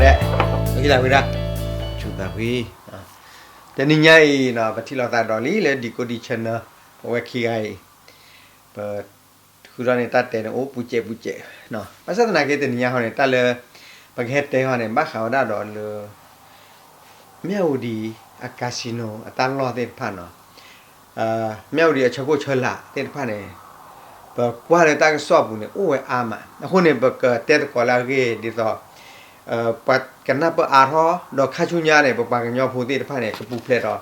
ဒဲး, ဝံသးဝံဒၣ်, ဆူသးဝံ, တနံၤညါအံၤ ပထံၣ်လိာ်သးဒီးလံလၢ Decoding Channel ပဝဲခံဂၤအံၤ, ပဃုထီၣ်န့ၢ်တၢ်တဲန့ၣ်အိၣ်ပူၤစဲးပူၤစဲး, ဘၣ်ဆၣ်သနာ်က့တနံၤညါဟီန့ၣ် တၢ်လၢ ပကဟဲတဲဟီန့ၣ် ဘၣ်ဃးဝဲဒၣ်ဒီးလၢ မၠၣ်ဝတံၤအ casino အတၢ်လီၢ်သ့ၣ်တဖၣ်နီၤ, မၠၣ်ဝတံၤအဆၢခိၣ်ဆၢလာ်သ့ၣ်တဖၣ်န့ၣ်, ပကွၢ်လၢတၢ်ကစီၣ်ပူၤန့ၣ် အိၣ်ဝဲအါမး, အဃိန့ၣ် ပကတဲသကိးလၢအဂ့ၢ်ဒ်သိး ပှၤကနၢ်ပၢၢ်အါထီၣ်, ဒီးခါဆူညါန့ၣ် ပပှၤကညီဖိသ့ၣ်တဖၣ်န့ၣ် ကပူၤဖျဲးဒီး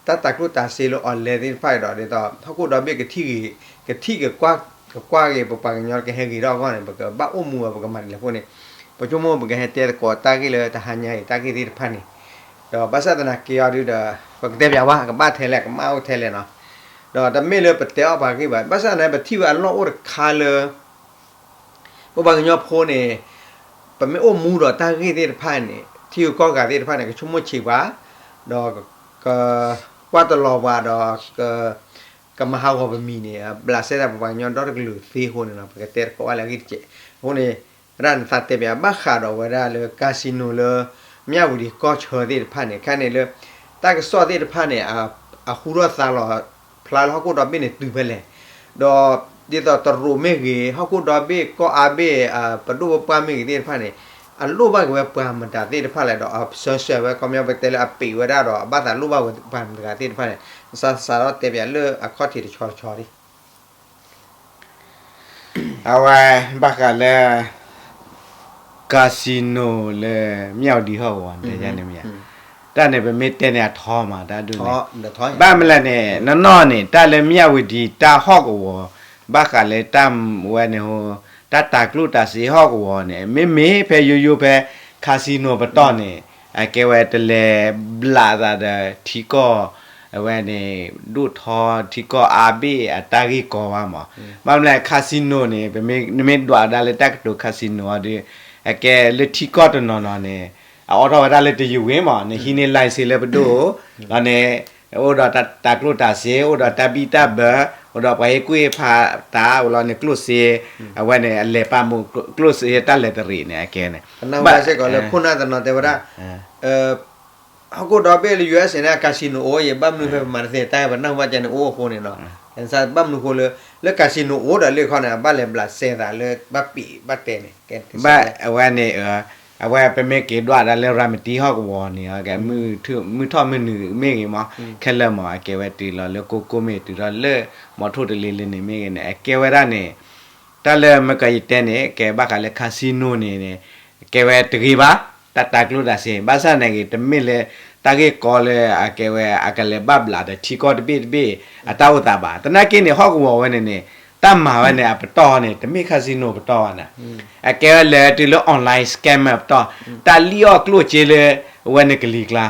တၢ်တၤကျိၣ်တၤစ့လၢ online သ့ၣ်တဖၣ်ဒီး ဒ်သိး ဟီၣ်ခိၣ်ဒီဘ့ၣ်ကထံၣ်ဂ့ၤ, ကထံၣ်ကကွၢ်, ကကွၢ်ဂ့ၤ ပပှၤကညီကဟဲဂ့ၤထီၣ်အဂီၢ်န့ၣ် ပကဘၣ်အိၣ်မူဝဲ ပကမၤဒ်လဲၣ်အဃိန့ၣ်, ပဆိကမိၣ်ပကဟဲတဲသကိးတၢ်ဂ့ၢ်လၢတဟါညါအံၤ တၢ်ဂ့ၢ်သ့ၣ်တဖၣ်န့ၣ်, ဒီးဘၣ်ဆၣ်သနာ်က့အီၤဒုဒီး ပကတဲပၠးဝဲ ကဘၣ်ထဲလဲၣ် ကမၣ်အိၣ်ထဲလဲၣ်နီၤ, ဒီးတမ့ၢ်လၢပတဲအီၣ်ပှၤဂ့ၢ်ဘၣ်, ဘၣ်ဆၣ်သနာ်က့ ပထံၣ်ဝဲအလီၢ်အိၣ်တခါလၢ ပပှၤကညီဖိန့ၣ် ပမ့ၢ်အိၣ်မူဒီးတၢ်ဂ့ၢ်သ့ၣ်တဖၣ်န့ၣ် ထံဂုၤကီၢ်ဂၤသ့ၣ်တဖၣ်န့ၣ် ကဆိကမိၣ်ဆံးပှၤ, ဒီးကကွၢ်တလီၤပှၤဒီး ကမၤဟးဂီၤပမံၤန့ၣ် ဘျးစဲဒၣ်ပပှၤကညီဒီတကလုာ်သ့အဃိန့ၣ် ပကတဲသကိးဝဲလၢအဂ့ၢ်တစဲး, အဃိန့ၣ် ဝဲဒၣ်နသးတဲပၠးဘၣ်ဃးဒီးဝဲဒၣ်လၢ casino လၢ မၠၣ်ဝတံၤကီၢ်ဆၢသ့ၣ်တဖၣ်န့ၣ် ခဲန့ၣ်လၢ တၢ်ကစီၣ်သ့ၣ်တဖၣ်န့ၣ် အဟူထီၣ်သါလီၤဖျါလၢဟီၣ်ခိၣ်ဒီဘ့ၣ်န့ၣ်တုၤဖဲလဲၣ်, ဒီးဒ်သိးတရူးမ့ၢ်ဂ့ၤ ဟီၣ်ခိၣ်ဒီဘ့ၣ်ကီၢ်အါဘ့ၣ် ပဒိၣ်ပပှၢ်မ့ၢ်ဂ့ၤသ့ၣ်တဖၣ်န့ၣ် အလိၣ်ဘၣ်က့ၤဝဲပှၤမတၤသ့ၣ်တဖၣ်လဲၣ်ဒီး အစၢၤစၢၤဝဲ ခီပညီပတဲလၢအပံးဝဲဒၣ်ဒီး အဘၣ်သးလိၣ်ဘၣ်ဝဲပှၤမတၤသ့ၣ်တဖၣ်န့ၣ် စးစးထီၣ်တဲပၠးလၢအခီၣ်ထံးတဆီတဆီဒံး အဝဲ ဘၣ်ဃးလၢ casino လၢ မၠၣ်ဝတံၤဟီၣ်ကဝီၤန့ၣ် တၢ်န့ၣ် ပမ့ၢ်တဲန့ၣ် အထီမး တၢ်ဒ်န့ၣ်, ဘၣ်မနုၤလဲၣ်န့ၣ် နီၢ်နီၢ်န့ၣ် တၢ်လၢမၠၣ်ဝတံၤတၢ်ဟီၣ်ကဝီၤ ဘၣ်ဃးလၢတၢ်ဝဲန့ၣ် တၢ်တၤကျိၣ်တၤစ့ဟီၣ်ကဝီၤန့ၣ် မ့မ့ၢ်ဖဲယိယိဖဲ casino ပတီၢ်န့ၣ် အကဲဝဲတလဲၤဘျးသးဒီးထံကီၢ် အဝဲန့ၣ် ဒိၣ်ထီထံကီၢ်အါဘ့ၣ်အတၢ်ဂ့ၢ်ကီဘၣ်မး, ဘၣ်မနုၤလဲၣ် casino န့ၣ် နမ့ၢ်ဒွးဒၣ်လၢတၢ်ကတိၤ casino အီၤဒီး အကဲလၢထံကီၢ်တနီၤနီၤန့ၣ် အအိးထီၣ်ဝဲဒၣ်လၢတယုၢ်ဝံၤမး နဟံးန့ၢ် license လၢပဒိၣ် လီၤန့ၣ် အိၣ်ဒီးတၢ်တၤကျိၣ်တၤစ့ အိၣ်ဒီးတၢ်ဘံၣ်တၢ်ဘၢ အိၣ်ဒီးပှၤဟ့ၣ်ကူၣ်ဟ့ၣ်ဖးတၢ် အိၣ်လီၤန့ၣ် ကျိၣ်စ့ အဝဲန့ၣ် အလဲၤပာ်မူကျိၣ်စ့တၢ်လဲၤတရံးန့ၣ် အကဲန့ၣ် ပနၢ်ဟူဘၣ်စ့ၢ်ကီးလၢခိၣ်နၢ်တနီၤတဲဝဲဒၣ် ဟီၣ်ခိၣ်ဒီဘ့ၣ်လၢ ယူအ့စ့ န့ၣ် casino အိၣ်ယံၤ ဘၣ်မနုၤဖဲပမၤတသ့ တၢ်ပနၢ်ဟူဘၣ်ကဲန့ၣ်အိၣ်အဃိန့ၣ်လီၤ. ဘၣ်မနုၤအဃိလၢ လၢ casino အိၣ်ဒီးလၢခီန့ၣ် အဘၣ်လဲၤဘျးစဲသးလၢဘၣ်ပံးဘၣ်တဲန့ၣ် ဘၣ်အဝဲန့ၣ် အဝဲပမ့ၢ်က့ၤဒွးဒၣ်လၢရၤမတံဟီၣ်ကဝီၤန့ၣ် မုၢ်ထီၣ်မုၢ်နုာ်မ့ၢ်ဂ့ၤမး ခဲလၢာ်မး အကဲဝဲတုၤလီၤလၢကိကိၢ်မ့ၢ်တုၤထီၣ်လၢ မီထိၣ်တလ့လ့န့ၣ်မ့ၢ်ဂ့ၤန့ၣ် အကဲဝဲဒၣ်န့ၣ် တၢ်လၢမ့ၢ်ကယတဲန့ၣ် ကဲဘၣ်ဃးလၢ casino န့ၣ်န့ၣ် ကဲဝဲတဂ့ၤဘၣ် တၢ်တၤကျိၣ်တၤစ့ ဘၣ်ဆၣ်န့ၣ်ဂ့ၤ တမ့ၢ်လၢ တၢ်ဂ့ၢ်ကီလၢအကဲဝဲ အကလဲၤဘၣ်ဘျးဒီးထံကီၢ်တဘ့ၣ်တဘ့ၣ် အတၢ်အိၣ်သးဘၣ်. သနာ်က့န့ၣ် ဟီၣ်ကဝီၤဝဲန့ၣ်န့ၣ် တၢ်မၤဝဲန့ၣ် အပတီၢ်န့ၣ် တမ့ၢ် casino ပတီၢ်ဘၣ်န့ၣ် အကဲဝဲလဲၤတုၤလၢ online scammer ပတီၢ် တၢ်လံၣ်အီၣ်ကျိၣ်စ့လၢ အဝဲန့ၣ်ကလံၤကျါ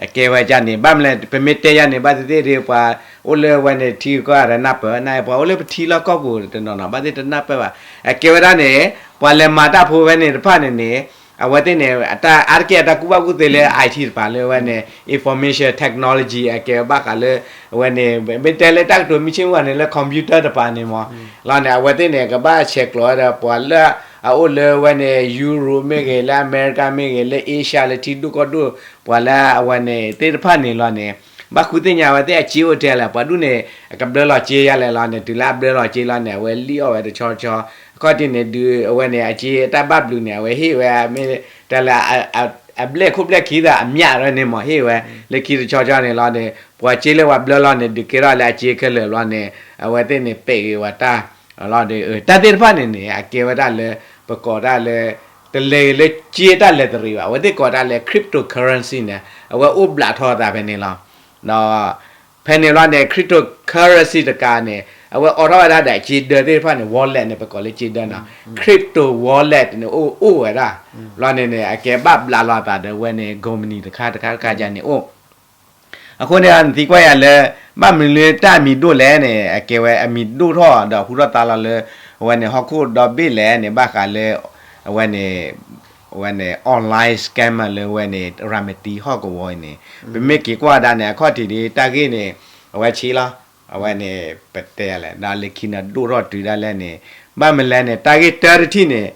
အကဲဝဲဒ်န့ၣ် ဘၣ်မနုၤလဲၣ် ပမ့ၢ်တဲယၤန့ၣ် ဘၣ်သ့ၣ်သ့ၣ်ဒီး ပှၤအိၣ်လၢအဝဲန့ၣ် ထံကီၢ်တနၢ်ပၢၢ် နၢ်ပှၤအိၣ်လၢပထံလီၢ်ကီၢ်ပူၤတနီၤနီၤ ဘၣ်သ့ၣ်တနၢ်ပၢၢ်ဘၣ်. အကဲဝဲဒၣ်န့ၣ် ပှၤလဲၤမၤတၢ်ဖိဝဲန့ၣ်တဖၣ်န့ၣ်န့ၣ် အဝဲသ့ၣ်န့ၣ် အတၢ်အါတက့ၢ်အတၢ်ကူၣ်ဘၣ်ကူၣ်သ့လၢ IT တပၤလၢအဝဲန့ၣ် information technology အကဲဝဲဘၣ်ဃးလၢ အဝဲန့ၣ် မ့ၢ်တဲလၢတၢ်ကတိၤမ့ၢ်ဆ့ၣ်မုၢ်ဂီၤန့ၣ် လၢ computer တပၤန့ၣ်မး လီၤန့ၣ် အဝဲသ့ၣ်န့ၣ် ကဘၣ်ဆဲးကျိးဝဲဒီး ပှၤလၢအအိၣ်လၢအဝဲန့ၣ် Europe မ့ၢ်ဂ့ၤ လၢအမဲရကၤမ့ၢ်ဂ့ၤ လၢ Asia လၢထံဒိၣ်ကီၢ်ဒိၣ် ပှၤလၢအဝဲန့ၣ်သ့ၣ်တဖၣ်န့ၣ်လီၤန့ၣ် ဘၣ်ဃုသ့ၣ်ညါဝဲသ့ၣ်အစ့အိၣ်ထဲလဲၣ် ပှၤဒူၣ်န့ၣ် အကဘျၢလီၤစ့ယၤလဲၣ်လီၤန့ၣ် တုၤလၢအဘျၢလီၤစ့လီၤန့ၣ် အဝဲလံၣ်အီၣ်ဝဲတဆီတဆီ အခီၣ်ထံးန့ၣ် ဒုးအဝဲန့ၣ် အစ့တၢ်ဘၣ်ဘျုးန့ၣ် အဝဲဟ့ၣ်ဝဲ မ့ၢ်တဲလၢ အဘျဲၣ်ခိၣ်ဘျဲၣ်ခံသးအမျးရၢန့ၣ်မး ဟ့ၣ်ဝဲ လၢခံတဆီဆီန့ၣ်လီၤန့ၣ် ပှၤစ့လၢပှၤဘျၢလီၤန့ၣ် ဒုးကဲထီၣ်လၢအစ့ခဲလၢာ်လီၤန့ၣ် အဝဲသ့ၣ်န့ၣ် ပဲာ်က့ၤဝဲတၢ် လီၤဒီး တၢ်သ့ၣ်တဖၣ်န့ၣ်န့ၣ် အကဲဝဲဒၣ်လၢ ပကိးတၢ်လၢ တလဲၤလၢစ့တၢ်လဲၤတရံးဘၣ် အဝဲသ့ၣ်ကိးတၢ်လၢ cryptocurrency န့ၣ် အဝဲအိၣ်ဘျးထီၣ်အသးဖဲန့ၣ်လီၤ. ဒီး ဖဲန့ၣ်လီၤန့ၣ် cryptocurrency တကးန့ၣ် အဝဲအိးထီၣ်ဝဲဒၣ်ဒီးစ့ဒၢသ့ၣ်တဖၣ်န့ၣ် wallet န့ၣ် ပကိးလၢစ့ဒၢနီၤ crypto wallet န့ၣ် အိၣ်အိၣ်ဝဲဒၣ် လီၤန့ၣ်န့ၣ် အကဲဘၣ်ဘျးလီၤအသးဒီးဝဲန့ၣ် company တခါတခါတခါန့ၣ်အိၣ် အဃိန့ၣ် နသံကွၢ်ယၤလၢ ဘၣ်မနုၤလၢတၢ်အမံၤဒိၣ်လဲၣ်န့ၣ် အကဲဝဲအမံၤဒိၣ်ထီၣ်ဒီးဟူထီၣ်သါလီၤလၢ အဝဲန့ၣ် ဟီၣ်ခိၣ်ဒီဘ့ၣ်လဲၣ်န့ၣ် ဘၣ်ဃးလၢ အဝဲန့ၣ် အဝဲန့ၣ် online scammer လၢအဝဲန့ၣ် ရၤမတံဟီၣ်ကဝီၤအံၤန့ၣ် ပမ့ၢ်က့ၤကွၢ်ဒၣ်န့ၣ် အခီၣ်ထံးဒ်တၢ်ဂ့ၢ်န့ၣ် အဝဲဆံးလီၤ အဝဲန့ၣ် ပတဲလဲၣ် ဒီးလၢခံန့ၣ်ဒိၣ်ထီၣ်တုၤဒၣ်လဲၣ်န့ၣ် ဘၣ်မနုၤလဲၣ်န့ၣ် တၢ်ဂ့ၢ်တၢတထံၣ်န့ၣ်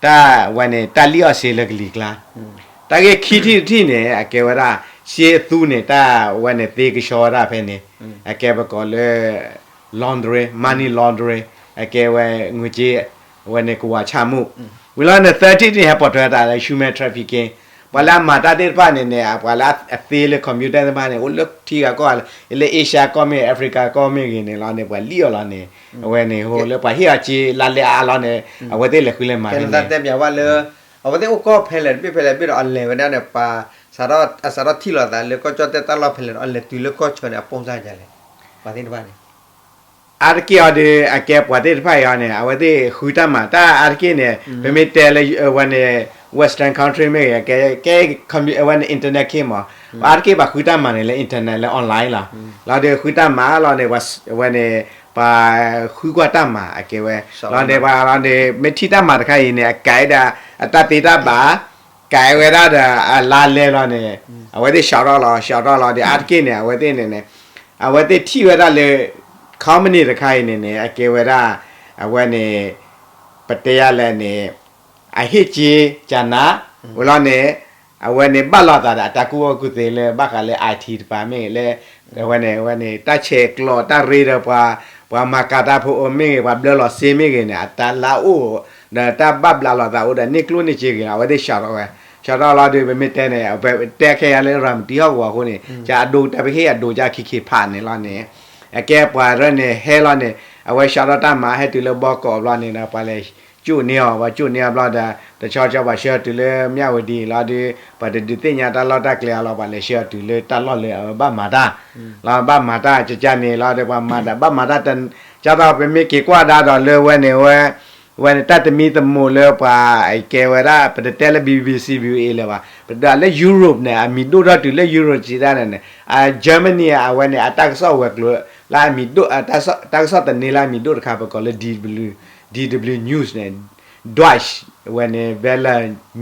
တၢ်ဝဲန့ၣ် တၢ်လံၣ်အီၣ်စ့လၢကလံၤကျါ, တၢ်ဂ့ၢ်ခံထံၣ်တထံၣ်န့ၣ် အကဲဝဲဒၣ် စ့အသူန့ၣ် တၢ်ဝဲန့ၣ်သ့ကဆှီဝဲဒၣ်ဖဲန့ၣ်, အကဲပကိးလၢ laundering, money laundering, အကဲဝဲ ငွေကြေး အဝဲန့ၣ်ကဝၤဆၣ်မူၣ်, ဝံၤလီၤန့ၣ် သၢထံၣ်န့ၣ် ဟဲပိာ်ထွဲတၢ်လၢ human trafficking, ပှၤလၢအမၤတၢ်သ့ၣ်တဖၣ်န့ၣ်န့ၣ် ပှၤလၢအသ့လၢ computer သ့ၣ်တဖၣ်န့ၣ် အိၣ်လၢထံဂၤကီၢ်ဂၤလၢ လၢ Asia ကီၢ်မ့ၢ်ဂ့ၤ Africa ကီၢ်မ့ၢ်ဂ့ၤန့ၣ်လီၤန့ၣ် ပှၤလံၣ်အီၤလီၤန့ၣ်, အဝဲန့ၣ် ဟိလၢပှၤဟ့ၣ်အီၤစ့လါလဲအါလီၤန့ၣ် အဝဲသ့ၣ်လဲၤဃုလဲၤမၤ ကဲနသးတဲပၠးဝဲလၢ အဝဲသ့ၣ်အိၣ်ကီၢ်ဖဲလဲၣ်တဘ့ၣ်ဖဲလဲၣ်တဘ့ၣ်ဒီး အလဲၤဝဲဒၣ်န့ၣ် ပှၤ အစးထီၣ်ထံၣ်လိာ်သးလၢကီၢ်ကၠီၣ်တဲၣ်တၢ်လီၢ်ဖဲလဲၣ်ဒီး အလဲၤတုၤလၢကီၢ်ဆၢန့ၣ် အပိၢ်စၢ်ယၤလဲၣ်, ပှၤသ့ၣ်တဖၣ်န့ၣ် အါတက့ၢ်အီၤဒီး အကဲပှၤသ့ၣ်တဖၣ်အံၤအီၤန့ၣ် အဝဲသ့ၣ်ဃုတၢ်မၤ တၢ်အါတက့ၢ်န့ၣ် ပမ့ၢ်တဲလၢဝဲန့ၣ် Western country မ့ၢ်ဂ့ၤ ကဲ ကဲ အဝဲန့ၣ် internet ခ့မး, အါတက့ၢ်ပှၤဃုတၢ်မၤန့ၣ်လၢ internet လၢ online လီၤ, လီၤဒီးဃုတၢ်မၤလီၤန့ၣ် ဝဲန့ၣ် ပှၤဃုကွၢ်တၢ်မၤ အကဲဝဲ လီၤန့ၣ်ပှၤလီၤန့ၣ် မ့ၢ်ထံၣ်တၢ်မၤတခါအံၤန့ၣ် အကဲဒီး အတၢ်သ့တၢ်ဘၣ် ကဲဝဲဒၣ်ဒီးအလါလဲလီၤန့ၣ် အဝဲသ့ၣ် shout out လီၤ shout out လီၤဒီး အါတက့ၢ်န့ၣ် အဝဲသ့ၣ်န့ၣ်န့ၣ် အဝဲသ့ၣ်ထံၣ်ဝဲဒၣ်လၢ company တခါအံၤန့ၣ်န့ၣ် အကဲဝဲဒၣ် အဝဲန့ၣ် ပတဲယၤလဲၣ်န့ၣ် အဟ့ၣ်စ့ကနး ဝဲလီၤန့ၣ် အဝဲန့ၣ်ဘၣ်လိာ်သးဒီးအတၢ်ကူၣ်ဘၣ်ကူၣ်သ့လၢဘၣ်ဃးလၢ IT တပၤမ့ၢ်ဂ့ၤလၢ အဝဲန့ၣ် အဝဲန့ၣ် တၢ်ဆဲးကျိးတၢ်ရ့ဒီးပှၤ ပှၤမၤကၤတၢ်ဖိအိၣ်မ့ၢ်ဂ့ၤ ပှၤဘျၢလီၤစ့မ့ၢ်ဂ့ၤန့ၣ် အတၢ်လၢအအိၣ် ဒီးတၢ်ဘၣ်ဘျးလိာ်သးအိၣ်ဒီးန့ၢ်ကျိၣ်န့ၢ်စ့ဂ့ၤ အဝဲသ့ၣ် shout out ဝဲ shout out လီၤဒီး ပမ့ၢ်တဲန့ၣ် ပတဲခဲအံၤလၢရၤမတံဟီၣ်ကဝီၤအဃိန့ၣ် ကၢအဒိတၢ်ပဟ့ၣ်အဒိကၢခံခံဖးန့ၣ်လီၤန့ၣ် အကဲပှၤရၢန့ၣ်ဟဲလီၤန့ၣ် အဝဲ shout out တၢ်မၤဟဲတုၤလၢဘီကီးဘျီန့ၣ်ဒီး ပှၤလဲၤကၠိၣ်န့ၢ်အီၤ ပှၤကၠိၣ်န့ၢ်အီၤဘျီဒီး တဆီဆီပှၤဆှၢတုၤလၢမၠၣ်ဝတံၤလီၤဒီး ပှၤတဒုးသ့ၣ်ညါတၢ်လီၢ်တၢ်ကျဲအီၤလီၤ ပှၤလဲၤဆှၢအီၤတုၤလၢတၢ်လီၢ်လၢအဝဲဘၣ်မၤတၢ် လီၤဘၣ်မၤတၢ်ကကန့ၣ်လီၤဒီးပှၤမၤတၢ်ဘၣ်မၤတၢ် ကၢ်သိးပမ့ၢ်က့ၤကွၢ်ဒါဒီးလၢဝဲန့ၣ်ဝဲ ဝဲန့ၣ်တၢ်တမံသမိးလၢပှၤအကဲဝဲဒၣ် ပတတဲလၢ BBC VOA လၢၤဘၣ် ပတဲလၢ Europe န့ၣ် အမံၤဒိၣ်ထီၣ်တုၤလၢ Europe စံးတၢ်န့ၣ်န့ၣ် အ Germany အဝဲန့ၣ် အတၢ်ကစီၣ်ဝဲၤကျိၤလၢအမံၤဒိၣ် တၢ်ကစီၣ်သန့လၢအမံၤဒိၣ်တခါ ပကိးလၢ DW DW News န့ၣ် Deutsche ဝဲန့ၣ် Welle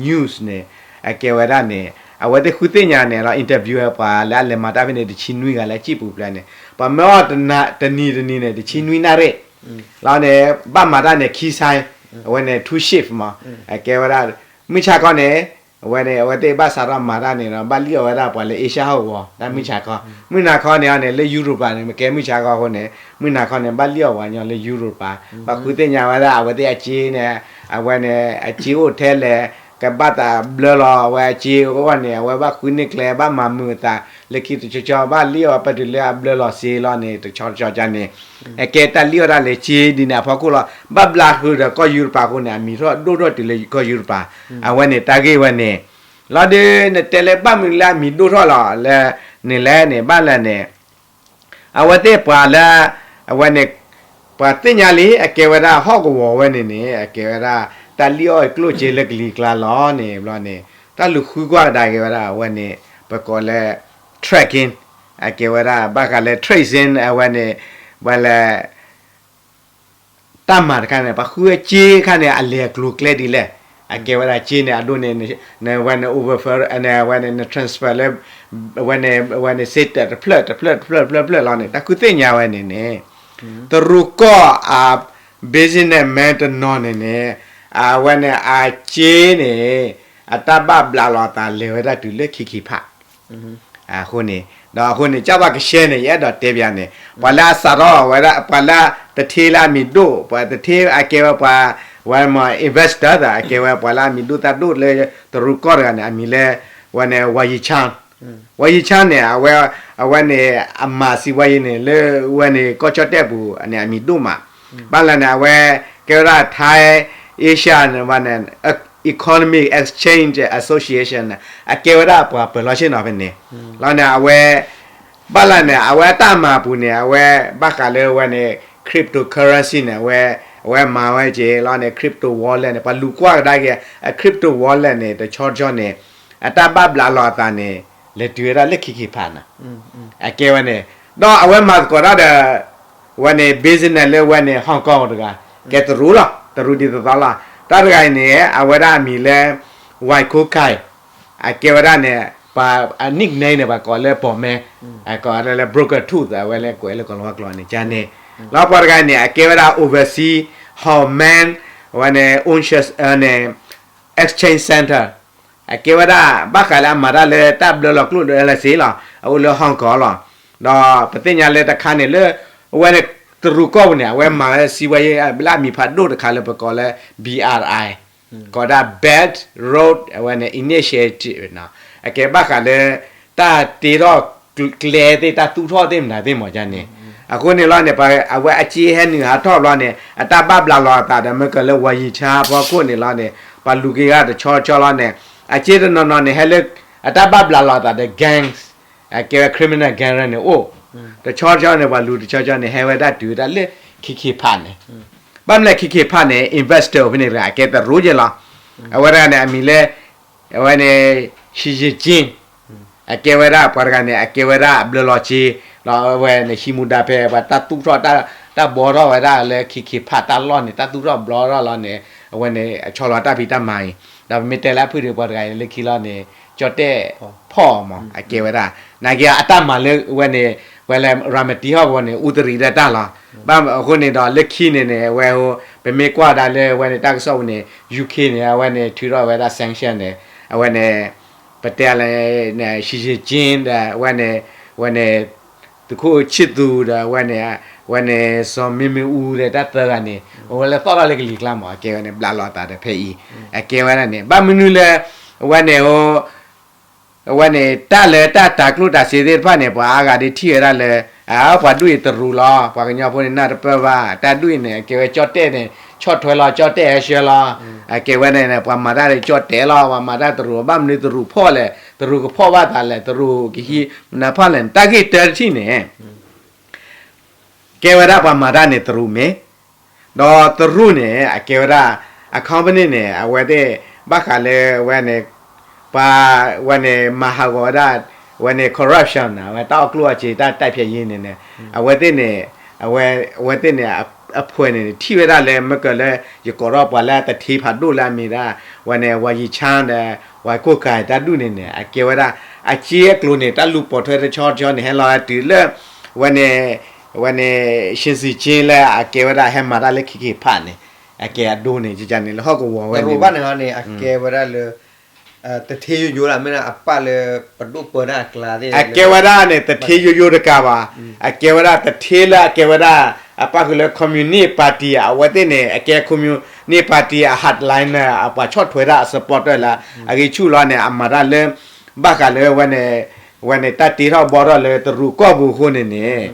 News န့ၣ် အကဲဝဲဒၣ်န့ၣ် အဝဲသ့ၣ်ဃုသ့ၣ်ညါန့ၣ်လီၤ interview ဝဲပှၤလၢအလဲၤမၤတၢ်ဖဲန့ၣ် တဆံနွံဂၤလၢအစံၣ်ပူၤဖျဲးန့ၣ် ပှၤမၢအီၤတနံၤတနံၤန့ၣ် တဆံနွံနၣ်ရံၣ် လီၤန့ၣ် ဘၣ်မၤတၢ်န့ၣ် ခံဆိုင် အဝဲန့ၣ် two shift မး အကဲဝဲဒၣ် မုၢ်ဆါခီန့ၣ် အဝဲန့ၣ် အဝဲသ့ၣ်ဘၣ်စးထီၣ်မၤတၢ်န့ၣ်ဒီး ဘၣ်လံၣ်အီၣ်ဝဲဒၣ်ပှၤလၢ Asia ဟီၣ်ကဝီၤ တၢ်မုၢ်ဆါခီ မုၢ်နၤခီန့ၣ်အီၤန့ၣ် လၢ Europe န့ၣ် မ့ၢ်ကဲမုၢ်ဆါခီအဃိန့ၣ် မုၢ်နၤခီန့ၣ် ဘၣ်လံၣ်အီၣ်ပှၤညီလၢ Europe ပၤ ဘၣ်ဃုသ့ၣ်ညါဝဲဒၣ် အဝဲသ့ၣ်အစ့န့ၣ် အဝဲန့ၣ် အစ့အိၣ်ထဲလဲၣ် ကဘၣ်သးဘျၢလီၤ အဝဲအစ့အဂီၢ်န့ၣ် အဝဲဘၣ်ဃုန့ၢ်ကျဲ ဘၣ်မၤမုာ်အသး လၢခံတဆီဆီ ဘၣ်လံၣ်အီၣ်ပတုၤလၢအဘျၢလီၤစ့လီၤန့ၣ် တဆီဆီကန့ၣ် အကဲတၢ်လံၣ်အီၣ်ဒၣ်လဲာ်စ့ဒ်န့ၣ်အဖီခိၣ်လီၤ ဘၣ်ဘျးဃုာ်ဒီးကီၢ်ယူရပၤအဃိန့ၣ် အမံၤထီၣ်ဒိၣ်ထီၣ်တုၤလၢကီၢ်ယူရပၤ အဝဲန့ၣ်တၢ်ဂ့ၢ်ဝဲန့ၣ် လီၤဒုးနတဲလၢဘၣ်မနုၤလၢအမံၤဒိၣ်ထီၣ်လီၤလၢ န့ၣ်လဲၣ်န့ၣ် ဘၣ်လဲၣ်န့ၣ် အဝဲသ့ၣ်ပှၤလၢ အဝဲန့ၣ် ပှၤသ့ၣ်ညါလံ အကဲဝဲဒၣ်ဟီၣ်ကဝီၤဝဲန့ၣ်န့ၣ် အကဲဝဲဒၣ် တၢ်လံၣ်အီၣ်ကျိၣ်စ့လၢကလံၤကျါလီၤန့ၣ် ဘျီန့ၣ် တၢ်လူၤဃုကွၢ်ကဒါက့ၤဝဲဒၣ် အဝဲန့ၣ် ပကိးလၢ tracking အကဲဝဲဒၣ် ဘၣ်ဃးလၢ tracing အဝဲန့ၣ် ဝဲလၢ တၢ်မၤတခါန့ၣ် ပှၤဃုဝဲစ့ခါန့ၣ် အလဲၤအကျိၤကျဲဒ်လဲၣ် အကဲဝဲဒၣ်စ့န့ၣ် အဒိန့ၣ် ဝဲန့ၣ် over ဝဲန့ၣ် transfer လၢ ဝဲန့ၣ် ဝဲန့ၣ် စ့တၢးတဖျၢၣ် တဖျၢၣ် တဖျၢၣ် တဖျၢၣ် တဖျၢၣ် တဖျၢၣ်လီၤန့ၣ် တၢ်ဃုသ့ၣ်ညါဝဲန့ၣ်န့ၣ် တရူးကီၢ်အ businessman တနီၤန့ၣ်န့ၣ် အဝဲန့ၣ် အစ့န့ၣ် အတၢ်ဘၣ်ဘျးလီၤသးလဲၤဝဲဒၣ်တုၤလၢခံခံဖး အဃိန့ၣ် ဒီးအဃိန့ၣ် ကၢ်ဘၣ်ကရှဲန့ၣ် ယအဲၣ်ဒိးတဲပၠးန့ၣ် ပှၤလၢအစးထီၣ်ဝဲဒၣ် ပှၤလၢတထ့လၢအမံၤဒိၣ် ပှၤတထ့အကဲဝဲပှၤ ဝဲမ့ၢ် investor အကဲဝဲပှၤလၢအမံၤဒိၣ်သၣ်ဒိၣ်လၢတရူးကီၢ်တဂၤန့ၣ် အမံၤလၢ ဝဲန့ၣ် ဝါယံဆၣ် ဝါယံဆၣ်န့ၣ် အဝဲ အဝဲန့ၣ် အမၤစံးဝဲယံၤန့ၣ် လၢဝဲန့ၣ် ကီၢ်ကၠီၣ်တဲၣ်ပူၤန့ၣ် အမံၤဒိၣ်မး ဘၣ်လဲၣ်န့ၣ် အဝဲ ကဲဝဲဒၣ် Thai Asia န့ၣ် ဝဲန့ၣ် Economic Exchange Association န့ၣ် အကဲဝဲဒၣ်ပှၤပၢၤလီၢ်ဆ့ၣ်နီၤဖဲန့ၣ် လီၤန့ၣ် အဝဲ ဘၣ်လဲၣ်န့ၣ် အဝဲအတၢ်မၤအပူၤန့ၣ် အဝဲ ဘၣ်ဃးလၢဝဲန့ၣ် cryptocurrency န့ၣ် အဝဲ အဝဲမၤဝဲက့ၤ လီၤန့ၣ် crypto wallet န့ၣ် ပှၤလူၤကွၢ်ကဒါက့ၤ အ crypto wallet န့ၣ် တဆီဆီန့ၣ် အတၢ်ဘၣ်ဘျးလီၤအသးန့ၣ် လဲၤတုၤဝဲဒၣ်လၢခံခံဖးန့ၣ် အကဲဝဲန့ၣ် ဒီးအဝဲမၤသကိးတၢ်ဒီး ဝဲန့ၣ် business လၢဝဲန့ၣ် Hong Kong တဂၤ ကဲတရူးလီၤ တရူးဒ်သိးသိးလီၤ တၢ်တဂၤအံၤန့ၣ် အဝဲဒၣ်အမံၤလၢ Wai Kho Kai အကဲဝဲဒၣ်န့ၣ် ပှၤ nickname န့ၣ် ပှၤကိးလၢပိာ်မဲ အကိးလၢ broken tooth အဝဲလၢကွဲးလၢကီၢ်လီၤဝါကျိာ်န့ၣ် ကန့ၣ် လီၤပှၤတဂၤန့ၣ် အကဲဝဲဒၣ် oversee Hongmen ဝဲန့ၣ် ownership န့ၣ် Exchange Center အကဲဝဲဒၣ် ဘၣ်ဃးလၢအမၤတၢ်လၢတၢ်ဘျၢလီၤကျိၣ်ဒၢလၢစ့လီၤ အအိၣ်လၢ Hong Kong လီၤ. ဒီးပသ့ၣ်ညါလၢတခါန့ၣ်လၢ အဝဲန့ၣ် တရူးကီၢ်ပူၤန့ၣ် အဝဲမၤဝဲစံးဝဲယဲလၢအမံၤဖးဒိၣ်တခါလၢပကိးလၢ B R I ကိးဒၣ် Belt Road အဝဲန့ၣ် Initiative နီၤ အကဲဘၣ်ဃးလၢ တၢ်တ့ထီၣ်ကျဲသ့ၣ် တၢ်သူၣ်ထီၣ်သ့ၣ်မနုၤသ့ၣ်မီၤန့ၣ် အဃိန့ၣ်လီၤန့ၣ် အဝဲအစ့ဟဲနုာ်ဟးထီၣ်ဘျီန့ၣ် အတၢ်ဘၣ်ဘျးလီၤအသးဒီး မ့ၢ်ကလၢ ဝၤယံၤဆါ ဖီခိၣ်န့ၣ်လီၤန့ၣ် ပှၤလူၤက့ၤဂၤတဆီဆီလီၤန့ၣ် အစ့တနီၤနီၤန့ၣ် ဟဲလၢ အတၢ်ဘၣ်ဘျးလီၤအသးဒီး gangs အကဲဝဲ criminal gang န့ၣ်အိၣ် တဆီဆီန့ၣ် ပှၤလူၤတဆီဆီန့ၣ် ဟဲဝဲဒၣ်တုၤဝဲဒၣ်လၢ ခံခံဖးန့ၣ် ဘၣ်မနုၤလဲၣ် ခံခံဖးန့ၣ် investor ဖဲန့ၣ်တဂၤ အကဲတရူးယဲလီၤ. အဝဲတဂၤန့ၣ် အမံၤလၢ အဝဲန့ၣ် Xi Jinping အကဲဝဲဒၣ်ပှၤတဂၤန့ၣ် အကဲဝဲဒၣ်အဘျၢလီၤစ့ ဒီးအဝဲန့ၣ် ဟံးမူဒါဖဲ ပှၤတၢ်သူၣ်ထီၣ် တၢ်ဘှီထီၣ်ဝဲဒၣ်လၢ ခံခံဖးတၢ်လီၢ်န့ၣ် တၢ်သူၣ်ထီၣ်ဘှီထီၣ်လီၤန့ၣ် အဝဲန့ၣ် အဆီလီၤတၢ်ဖံးတၢ်မၤအံၤ ဒီးပမ့ၢ်တဲလၢအဖုၣ်ဒီး ပှၤတဂၤအံၤလၢခံလီၤန့ၣ် ကၠီၣ်တဲၣ်ဖီၣ်မး အကဲဝဲဒၣ် နာ်က့အတၢ်မၤလၢဝဲန့ၣ် ပှၤလၢ ရၤမတံဟီၣ်ကဝီၤန့ၣ် အူတရံးဒၣ်တၢ်လီၤ. ဘၣ်အဃိန့ၣ်ဒီး လၢခံန့ၣ်န့ၣ် အဝဲ ပမ့ၢ်ကွၢ်ဒၣ်လၢဝဲန့ၣ် တၢ်ကစီၣ်ပူၤန့ၣ် UK န့ၣ် အဝဲန့ၣ် ထုးထီၣ်ဝဲဒၣ် sanction န့ၣ် အဝဲန့ၣ် ပတဲလၢ Xi Jinping ဒီး အဝဲန့ၣ် ဝဲန့ၣ် သုးခိၣ်ဆံၣ်သူးဒီး အဝဲန့ၣ် ဝဲန့ၣ် စီၤမ့မ့ၣ်အူဒီး တၢ်သၢဂၤန့ၣ် အဝဲလၢသီၣ်ထီၣ်လၢကလံၤကျါမး အကဲဝဲန့ၣ် ဘျးလီၤအသးဒီးဖဲအံၤ အကဲဝဲဒၣ်န့ၣ် ဘၣ်မနုၤလၢ အဝဲန့ၣ် အဝဲန့ၣ် တၢ်လၢတၢ်တၤကျိၣ်တၤစ့သ့ၣ်တဖၣ်န့ၣ် ပှၤအါဂၤဒ်ထံၣ်ဝဲဒၣ်လၢ အ ပှၤဒူၣ်အံၤတရူးလီၤ ပှၤကညီဖိန့ၣ် နၢ်တပၢၢ်ဘၣ် တၢ်ဒူၣ်အံၤန့ၣ် အကဲဝဲကၠီၣ်တဲၣ်န့ၣ် ဆီၣ်ထွဲလီၤ ကၠီၣ်တဲၣ်ဟဲဆှၢလီၤ အကဲဝဲန့ၣ် ပှၤမၤတၢ်ဒီးကၠီၣ်တဲၣ်လီၤ ပှၤမၤတၢ်တရူး ဘၣ်မနုၤတရူးဖီၣ်လဲၣ် တရူးကဖီၣ်ဘၣ်သးလဲၣ် တရူးကဟံးမနုၤဖီၣ်လဲၣ် တၢ်ဂ့ၢ်တၢတထံၣ်န့ၣ် ကဲဝဲဒၣ်ပှၤမၤတၢ်န့ၣ်တရူးမ့ၢ် ဒီးတရူးန့ၣ် အကဲဝဲဒၣ် အ company န့ၣ် အဝဲသ့ၣ် ဘၣ်ဃးလၢဝဲန့ၣ် ပှၤဝဲန့ၣ် မၤဟးဂီၤဝဲဒၣ် ဝဲန့ၣ် corruption န့ၣ် အဝဲတၢ်အီၣ်ကျိၣ်အီၣ်စ့ တၢ်တိုက်ဖျက်ရေးန့ၣ်န့ၣ် အဝဲသ့ၣ်န့ၣ် အဝဲ အဝဲသ့ၣ်န့ၣ် အဖှဲးန့ၣ် ထံၣ်ဝဲဒၣ်လၢ မ့ၢ်ကလၢ ယကိးထီၣ်ပှၤလၢတထ့ဖးဒိၣ်လၢအမ့ၢ်ဒၣ် ဝဲန့ၣ် ဝၤယံၤဆၣ်ဒီး ဝၤခိၣ်ကၤတၢ်ဒူၣ်န့ၣ်န့ၣ် အကဲဝဲဒၣ် အစ့အကျိၤန့ၣ် တၢ်လူၤပိာ်ထွဲတဆီတဆီန့ၣ် ဟဲလီၤတုၤလၢ ဝဲန့ၣ် ဝဲန့ၣ် ရှံစံၣ်ကၠ့လၢအကဲဝဲဒၣ်ဟဲမၤတၢ်လၢခံခံဖးန့ၣ် အကဲအဒိန့ၣ် ကန့ၣ် လၢဟီၣ်ကဝီၤဝဲန့ၣ် တရူးဘၣ်န့ၣ်န့ၣ် အကဲဝဲဒၣ်လၢ တထ့ယိယိလၢမ့ၢ်ဒၣ်အပၢ်လၢပဒိၣ်ပၢတၢ်အကျါသ့ၣ် အကဲဝဲဒၣ်န့ၣ် တထ့ယိယိတကးဘၣ် အကဲဝဲဒၣ်တထ့လၢအကဲဝဲဒၣ် အပၣ်ဃုာ်လၢ Communist Party အဝဲသ့ၣ်န့ၣ် အကဲ Communist Party အ hardliner အပှၤဆီၣ်ထွဲတၢ်အ supporter လၢ အဂံၢ်ဆူၣ်လီၤန့ၣ် အမၤတၢ်လၢ ဘၣ်ဃးလၢဝဲန့ၣ် ဝဲန့ၣ် တၢ်တ့ထီၣ်ဘှီထီၣ်လၢတရူးကီၢ်ပူၤအဃိန့ၣ်န့ၣ်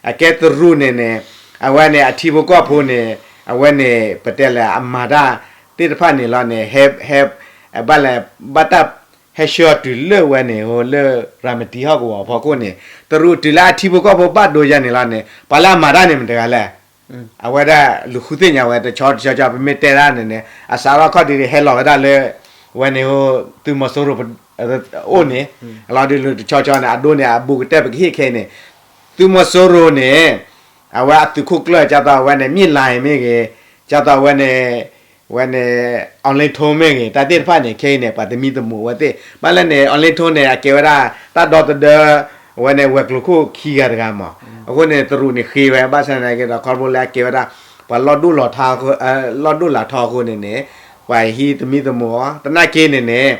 အကဲတရူးန့ၣ်န့ၣ် အဝဲန့ၣ် အထံဖိကီၢ်ဖိန့ၣ် အဝဲန့ၣ် ပတဲလၢအမၤတၢ်သ့ၣ်တဖၣ်န့ၣ်လီၤန့ၣ် ဟဲ ဟဲ ဘၣ်လဲၣ် ဘၣ်တၢ်ဟဲဆှၢအီၤတုၤလၢဝဲန့ၣ် လၢရၤမတံဟီၣ်ကဝီၤအဖီခိၣ်န့ၣ် တရူးတုၤလၢအထံဖိကီၢ်ဖိဘၣ်ဒိယၤန့ၣ်လီၤန့ၣ် ပှၤလၢအမၤတၢ်န့ၣ်မတၤတဂၤလဲၣ် အဝဲဒၣ်လူၤဃုသ့ၣ်ညါဝဲတဆီတဆီဆီ ပမ့ၢ်တဲဒၣ်န့ၣ်န့ၣ် အစးထီၣ်ခီၣ်ဒ်န့ၣ် ဟဲလီၤဝဲဒၣ်လၢ ဝဲန့ၣ် သုးမီၤစိရိၤအိၣ်န့ၣ် လီၤဒုးလူၤတဆီဆီန့ၣ် အဒိန့ၣ် အဘူးကတၢၢ်ပကဟ့ၣ်ခဲအံၤန့ၣ် သုးမီၤစိရိၤန့ၣ် အဝဲအသုးခိၣ်ကျၢၢ် ကၢ်သိးဝဲန့ၣ် မြင့်လှိုင် မ့ၢ်ဂ့ၤ ကၢ်သိးဝဲန့ၣ် ဝဲန့ၣ် အောင်လင်းထွန်း မ့ၢ်ဂ့ၤ တၢ်သ့ၣ်တဖၣ်န့ၣ် ခဲအံၤန့ၣ် ပှၤသမံသမိးဝဲသ့ၣ် ဘၣ်လဲၣ်န့ၣ် အောင်လင်းထွန်း န့ၣ် အကဲဝဲဒၣ် တၢ်ဒီသဒၢ ဝဲန့ၣ် ဝဲၤကျိၤခိၣ်ခံဂၤတဂၤမး အဃိန့ၣ် တရူးန့ၣ်ဃ့ဝဲ ဘၣ်ဆၣ်သနာ်က့ဒီး ခီဖျိလၢအကဲဝဲဒၣ် ပှၤလီၢ်ဒိၣ်လီၤထီ လီၢ်ဒိၣ်လီၤထီအဃိန့ၣ်န့ၣ် ပှၤဟံးသမံသမိးအီၤ သနာ်က့န့ၣ်န့ၣ်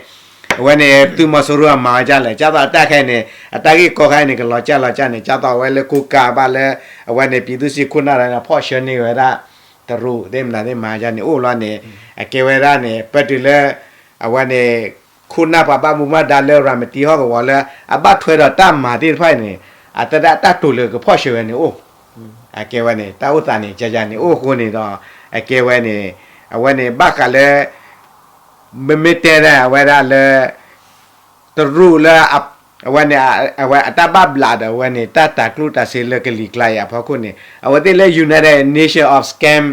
အဝဲန့ၣ် သုးမီၤစိရိၤအမၤဝဲဒ်လဲၣ် ကၢ်သိးအတၢ်ခဲအံၤန့ၣ် အတၢ်ဂ့ၢ်ကီခဲအံၤန့ၣ် ကလီၤကၢ်လီၤကၢ်န့ၣ် ကၢ်သိးဝဲလၢကိးကၤဘၣ်လၢ အဝဲန့ၣ် ပြည်သူ့စစ် ခိၣ်နၢ်ဒီး ဖီၣ်ဆှၢန့ၢ်ဝဲဒၣ် တရူးသ့ၣ်မနုၤသ့ၣ်မၤဒ်န့ၣ် အိၣ်လီၤန့ၣ် အကဲဝဲဒၣ်န့ၣ် ပတုၤလၢ အဝဲန့ၣ် ခိၣ်နၢ်ပှၤဘၣ်မူဘၣ်ဒါလၢရၤမတံဟီၣ်ကဝီၤလၢ အဘၣ်ထွဲဒီးတၢ်မၤသ့ၣ်တဖၣ်အံၤန့ၣ် အတဒၣ်တၢ်တိာ်လၢကဖီၣ်ဆှၢဝဲန့ၣ်အိၣ် အကဲဝဲန့ၣ် တၢ်အိၣ်သးန့ၣ် ကန့ၣ်အိၣ်အဃိန့ၣ်ဒီး အကဲဝဲန့ၣ် အဝဲန့ၣ် ဘၣ်ဃးလၢ မ့မ့ၢ်တဲဒၣ်အဝဲဒၣ်လၢ တရူးလၢ အဝဲန့ၣ် အဝဲအတၢ်ဘၣ်ဘျးဒီးအဝဲန့ၣ် တၢ်တၤကျိၣ်တၤစ့လၢကလံၤကျါအံၤအဖီခိၣ်န့ၣ် အဝဲသ့ၣ်လၢ United Nation of Scam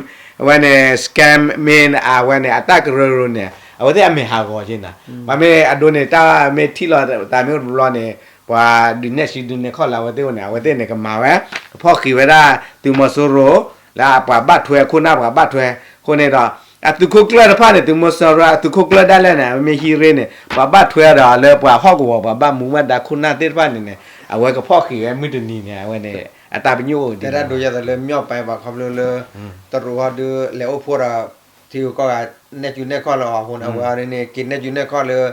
အဝဲန့ၣ် Scam မ့ၢ်အဝဲန့ၣ် အတၢ်ကရၢကရိန့ၣ် အဝဲသ့ၣ်အမ့ၢ်ဟးဂီၤက့ၤနၤ ပှၤမ့ၢ်အဒိန့ၣ် တၢ်မ့ၢ်ထံၣ်လိာ်သးမ့ၢ်တဘျီန့ၣ် ပှၤဒုးနဲၣ်စုဒုးနဲၣ်ခီၣ်လၢအဝဲသ့ၣ်အိၣ်န့ၣ် အဝဲသ့ၣ်န့ၣ် ကမၤဝဲ ကဖီၣ်ဃံးဝဲဒၣ် သုးမီၤစိရိၤ လၢအပှၤဘၣ်ထွဲ ခိၣ်နၢ်ပှၤဘၣ်ထွဲ အဃိန့ၣ်ဒီး အသုးခိၣ်ကျၢၢ်တဖၣ်န့ၣ် သုးမီၤစိရိၤအသုးခိၣ်ကျၢၢ်ဒၣ်လဲာ်န့ၣ် မ့ၢ်ဟံးရ့န့ၣ် ပှၤဘၣ်ထွဲဒီးလၢပှၤဟီၣ်ကဝီၤ ပှၤဘၣ်မူဘၣ်ဒါခိၣ်နၢ်သ့ၣ်တဖၣ်န့ၣ်န့ၣ် အဝဲကဖီၣ်ဃံးဝဲမုၢ်တနံၤန့ၣ် အဝဲန့ၣ် အတၢ်ပညိၣ်အိၣ်ဒ် တဲဒၣ်ဒိယၤသးလၢ မြောက်ပိုင်း ဘၣ်ခီဖျိလၢ တရူးဟီဒုးလဲၤအိၣ်ဖှိၣ်ဒီး ထံဂုၤကီၢ်ဂၤ နဲၣ်ကူနဲၣ်ခီၣ်လၢအီၤအဃိန့ၣ် အဝဲအံၤန့ၣ် က့ၤနဲၣ်ကူနဲၣ်ခီၣ်လၢ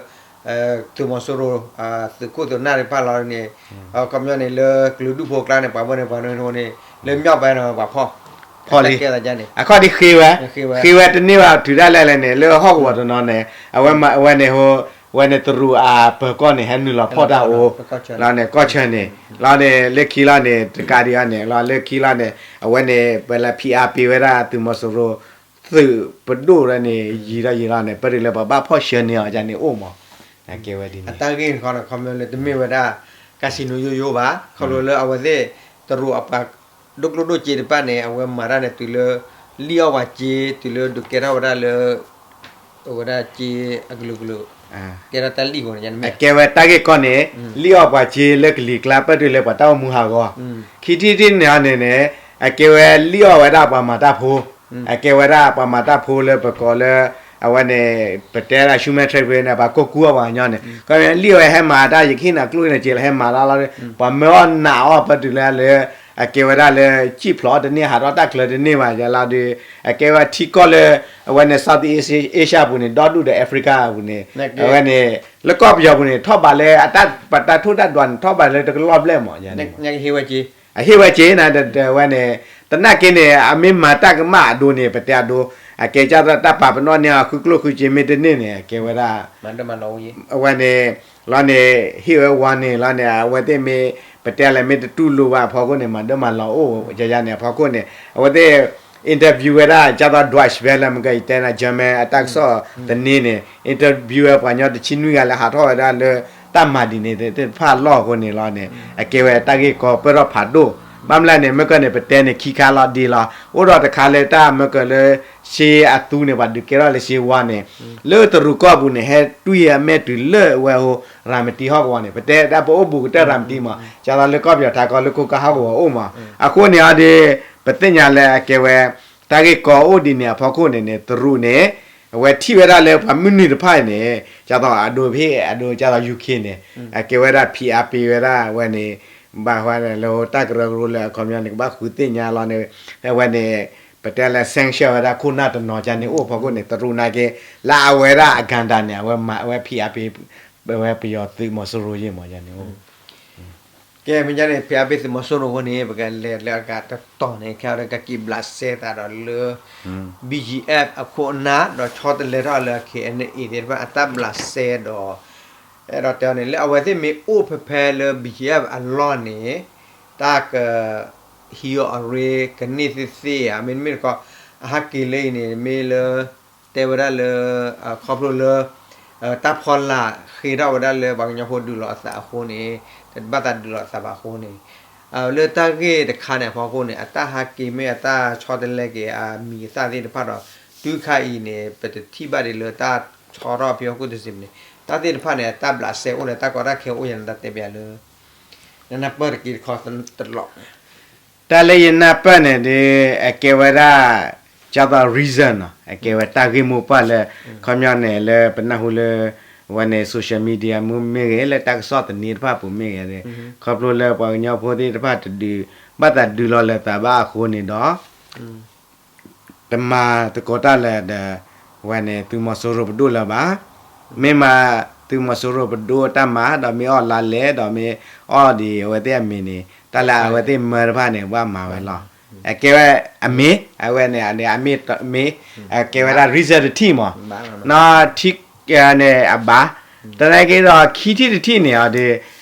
သုးမီၤစိရိၤ သုးခိၣ်သုးနၢ်သ့ၣ်တဖၣ်လီၤန့ၣ် ခီပညီန့ၣ် လၢကလုာ်ဒူၣ်ဖိအကျါန့ၣ် ပှၤမၢန့ၣ် ပှၤမၢန့ၣ် လၢမၠီၣ်ဘဲန့ၣ် ပှၤဖီၣ် ဖီၣ်လံ အခီၣ်ဒ်ဃ့ဝဲ ဃ့ဝဲတန့ၢ်ဘၣ် ထုးဒၣ်လဲာ်လဲၣ်န့ၣ် လၢဟီၣ်ကဝီၤတနီၤန့ၣ် အဝဲန့ၣ် ဝဲန့ၣ် ဝဲန့ၣ်တရူးအပၢၤကီၢ်န့ၣ် ဟဲနုာ်လီၤဖီၣ်တၢ်အိၣ် လီၤန့ၣ် ကီၢ်ဆၢန့ၣ် လီၤန့ၣ် လၢခံလီၤန့ၣ် တကးဒံးအီၤန့ၣ် လီၤလၢခံလီၤန့ၣ် အဝဲန့ၣ် ပလၢ ဖိအားပေး ဝဲဒၣ်သုးမီၤစိရိၤ သုးပဒိၣ်ဝဲန့ၣ် ယံာ်ထီၣ်ယံာ်လီၤန့ၣ် ပၢၢ်တုၤလၢပှၤဘၣ်ဖီၣ်ဆှၢန့ၢ်အီၤန့ၣ်အိၣ်မး ကဲဝဲဒ်န့ၣ် အတၢ်ဂ့ၢ်တခီန့ၣ် ခီပညီလၢတမ့ၢ်ဝဲဒၣ် casino ယိယိဘၣ် ခီဖျိလၢအဝဲသ့ၣ် တရူးအပှၤ ဒိၣ်ကျိၣ်ဒိၣ်စ့တဖၣ်န့ၣ် အဝဲမၤတၢ်န့ၣ် တုၤလၢ လံၣ်အီၣ်ပှၤစ့ တုၤလၢဒုးကဲထီၣ်ဝဲဒၣ်လၢ အဝဲဒၣ်စ့အကလုာ်ကလုာ် ကဲထီၣ်တၢ်လံၣ်အဃိန့ၣ် အကဲဝဲတၢ်ဂ့ၢ်ကီန့ၣ် လံၣ်အီၣ်ပှၤစ့လၢကလံၤကျါ ပၢၢ်တုၤလၢပှၤတၢ်အိၣ်မူဟးဂီၤ ခံထံၣ်တထံၣ်န့ၣ်န့ၣ်န့ၣ် အကဲဝဲလံၣ်အီၣ်ဝဲဒၣ်ပှၤမၤတၢ်ဖိ အကဲဝဲဒၣ်ပှၤမၤတၢ်ဖိလၢပကိးလၢ အဝဲန့ၣ် ပတဲဒၣ် human trafficking န့ၣ် ပှၤကိၢ်ကူအီၣ်ပှၤကညီန့ၣ် ခီပညီလံၣ်အီၣ်ဝဲဟဲမၤတၢ် ယကဟ့ၣ်နၤကျိၣ်ဟ့ၣ်နၤစ့လၢဟဲမၤတၢ်လီၤ ပှၤမၢအီၣ်နာ်အီၣ်ပၢၢ်တုၤလၢလၢ အကဲဝဲဒၣ်လၢ စံၣ်ဖျိးတန့ၢ် ဟးထီၣ်တၢ်ချၢတန့ၢ်ဘၣ် ယလီၤဒီး အကဲဝဲထံကီၢ်လၢ အဝဲန့ၣ် Southeast Asia အပူၤန့ၣ် ဒီဒူၣ်ဒီး Africa အပူၤန့ၣ် အဝဲန့ၣ် လၢကီၢ်ပယီၤပူၤန့ၣ် ထီၣ်ဘးလၢ အတၢ်ပတၢ်ထိၣ်တၢ်ဒွးန့ၣ် ထီၣ်ဘးလၢတကလီၢ်ဘျဲၣ်မး အဟ့ၣ်ဝဲစ့ အဟ့ၣ်ဝဲစ့နၤ တဝဲန့ၣ် သနာ်က့န့ၣ် အမ့ၢ်မၤတၢ်ကမၣ်အဒိန့ၣ် ပတဲအဒိ အကဲကၢ်တၢ်ပာ်ပနီၣ်န့ၢ်အီၤ ဃုကျိၣ်ဃုစ့မ့ၢ်တန့ၢ်န့ၣ် အကဲဝဲဒၣ် အဝဲန့ၣ် လီၤန့ၣ် ဟ့ၣ်ဝဲဝါန့ၣ် လီၤန့ၣ် အဝဲသ့ၣ်မ့ၢ် ပတဲလဲၣ် မ့ၢ်တတူၢ်လိာ်ဘၣ်အဖီခိၣ်န့ၣ် မၤဒၢမၤလီၤအိၣ် ယၤယၤန့ၣ် အဖီခိၣ်န့ၣ် အဝဲသ့ၣ် interview ဝဲဒၣ် ကၢ်သိး Deutsche Welle မ့ၢ်ကယတဲနၤ German အတၢ်ကစီၣ်သန့န့ၣ် interview ဝဲပှၤကညီတဆံနွံဂၤလၢ ဟးထီၣ်ဝဲဒၣ်လၢ တၢ်မၤဒ်န့ၣ်သ့ၣ်တဖၣ်အလီၢ်အဃိန့ၣ်လီၤန့ၣ် အကဲဝဲတၢ်ဂ့ၢ်ကီပၢၢ်ထီၣ်ဖးဒိၣ် ဘၣ်မနုၤလဲၣ်န့ၣ် မ့ၢ်ကန့ၣ် ပတဲန့ၣ်ခံခါလီၤဒ်လီၤ အိၣ်ဒီးတခါလၢတၢ်မ့ၢ်ကလၢ စ့အသူန့ၣ် ပှၤဒုးကဲထီၣ်လၢစ့ဝါန့ၣ် လၢတရူးကီၢ်ပူၤန့ၣ် ဟဲတွံၢ်အမဲာ်တုၤလၢဝဲဟိ ရၤမတံဟီၣ်ကဝီၤန့ၣ် ပတဲဒၣ်ပအိၣ်ဘူးကတၢၢ်ရၤမတံမး ကၢ်သိးလၢကီၢ်ပယီၤထးကီလၢ ခိၣ်ကါဟီၣ်ကဝီၤအိၣ်မး အဃိန့ၣ်အီၤဒီး ပသ့ၣ်ညါလၢအကဲဝဲ တၢ်ဂ့ၢ်ကီအိၣ်ဒ်န့ၣ်အဖီခိၣ်န့ၣ်န့ၣ် တရူးန့ၣ် အဝဲထံၣ်ဝဲဒၣ်လၢပှၤမုၢ်နုာ်တဖၣ်အံၤန့ၣ် ကၢ်သိးအဒိဖဲ အဒိ ကၢ်သိး ယူၤခ့ၣ်န့ၣ် အကဲဝဲဒၣ် ဖိအားပေး ဝဲဒၣ်ဝဲန့ၣ် ဘၣ်ဃးလၢတၢ်ကရၢကရိလၢအခီပညီန့ၣ် ကဘၣ်ဃုသ့ၣ်ညါလီၤန့ၣ် အဝဲန့ၣ် ပတဲလၢ sanction ဝဲဒၣ်ခိၣ်နၢ်တနီၤကန့ၣ်အိၣ်အဖီခိၣ်န့ၣ် တရူးနာ်က့ လၢအဝဲဒၣ်အကၤတၢ်န့ၣ် အဝဲမၤဝဲ ဖိအားပေး ဝဲပယီၤသုးမီၤစိရိၤယ့ၢ်မးန့ၣ်အိၣ် ကဲ မ့ၢ်ဒ်န့ၣ် ဖိအားပေးသုးမီၤစိရိၤအဃိန့ၣ် ပကလဲၤလၢအဂၤတတီၤန့ၣ် ခဲအံၤဒီးကက့ၤဘျးစဲသးဒီးလၢ BGF အခိၣ်အနၢ် ဒီးဆီတလဲထီၣ်လၢ KNA သ့ၣ်တဖၣ်အတၢ်ဘျးစဲဒီး အဲၣ်ဒိးတဲအီၤန့ၣ် လၢအဝဲသ့ၣ်မ့ၢ်အိၣ်ဖဲဖဲလၢ BGF အလီၢ်န့ၣ် တၢ်က ဟံးအီၤအရ့ကန့ၢ်သ့သ့ဧါ မ့တမ့ၢ်တခီ အဟးက့ၤလၢအံၤန့ၣ် မ့ၢ်လၢ တဲဝဲဒၣ်လၢ ခီဖျိလၢ တၢ်ဖီလာ်ဃ့ထီၣ်ဝဲဒၣ်လၢပှၤကညီဖိဒုးလီၤအသးအဃိန့ၣ် တဘၣ်သးဒုးလီၤအသးဘၣ်အဃိန့ၣ် လၢတၢ်ဂ့ၢ်တခါန့ၣ်အဖီခိၣ်န့ၣ် အတၢ်ဟးက့ၤမ့ၢ်အတၢ်ဆီတလဲက့ၤအမံၤအသၣ်သ့ၣ်တဖၣ်ဒီး တုၤခါအံၤန့ၣ် ပတထံၣ်ဘၣ်ဒ်လၢတၢ်ဆီထီၣ်ဖံးဟီၣ်ခိၣ်တစ့ၢ်မ့ၢ်န့ၣ် တၢ်သ့ၣ်တဖၣ်န့ၣ် အတၢ်ဘျးစဲအိၣ်လၢတၢ်ကီတၢ်ခဲအိၣ်ယၤန့ၣ် တၢ်တဲဘၣ်လၢ နနၢ်ပၢၢ်တက့ၢ်တခီတလီၢ် တၢ်လၢယနၢ်ပၢၢ်န့ၣ်ဒီး အကဲဝဲဒၣ် ကၢ်သိး reason နီၤ အကဲဝဲတၢ်ဂ့ၢ်မိၢ်ပှၢ်လၢ ခီပညီန့ၣ်လၢပနၢ်ဟူလၢ အဝဲန့ၣ် social media မ့ၢ်ဂ့ၤ လၢတၢ်ကစီၣ်သန့တဖၣ်ပူၤမ့ၢ်ဂ့ၤဒီး ခီဖျိလၢပှၤကညီဖိသ့ၣ်တဖၣ်တဒုး ဘၣ်သးဒုးလီၤလၢသးဘၣ်အဃိန့ၣ်ဒီး တမၤသကိးတၢ်လၢဒီး အဝဲန့ၣ် သုးမီၤစိရိၤပဒိၣ်လၢၤဘၣ်. မ့ၢ်မၤသုးမီၤစိရိၤပဒိၣ်တၢ်မၤ ဒီးမ့ၢ်အီၣ်လါလဲၣ် ဒီးမ့ၢ်အီၣ်ဒံးအဝဲသ့ၣ်အမံၤန့ၣ် တၢ်လၢအဝဲသ့ၣ်မၢတဖၣ်န့ၣ် ဘၣ်မၤဝဲလီၤ. အကဲဝဲအမ့ၢ် အဝဲန့ၣ် အမ့ၢ်မ့ၢ် အကဲဝဲဒၣ် reason တထံၣ်မး နီၢ်ထံၣ်န့ၣ်အဘၣ်. သနာ်က့ဒီးခံထံၣ်တထံၣ်န့ၣ်အီၤဒီး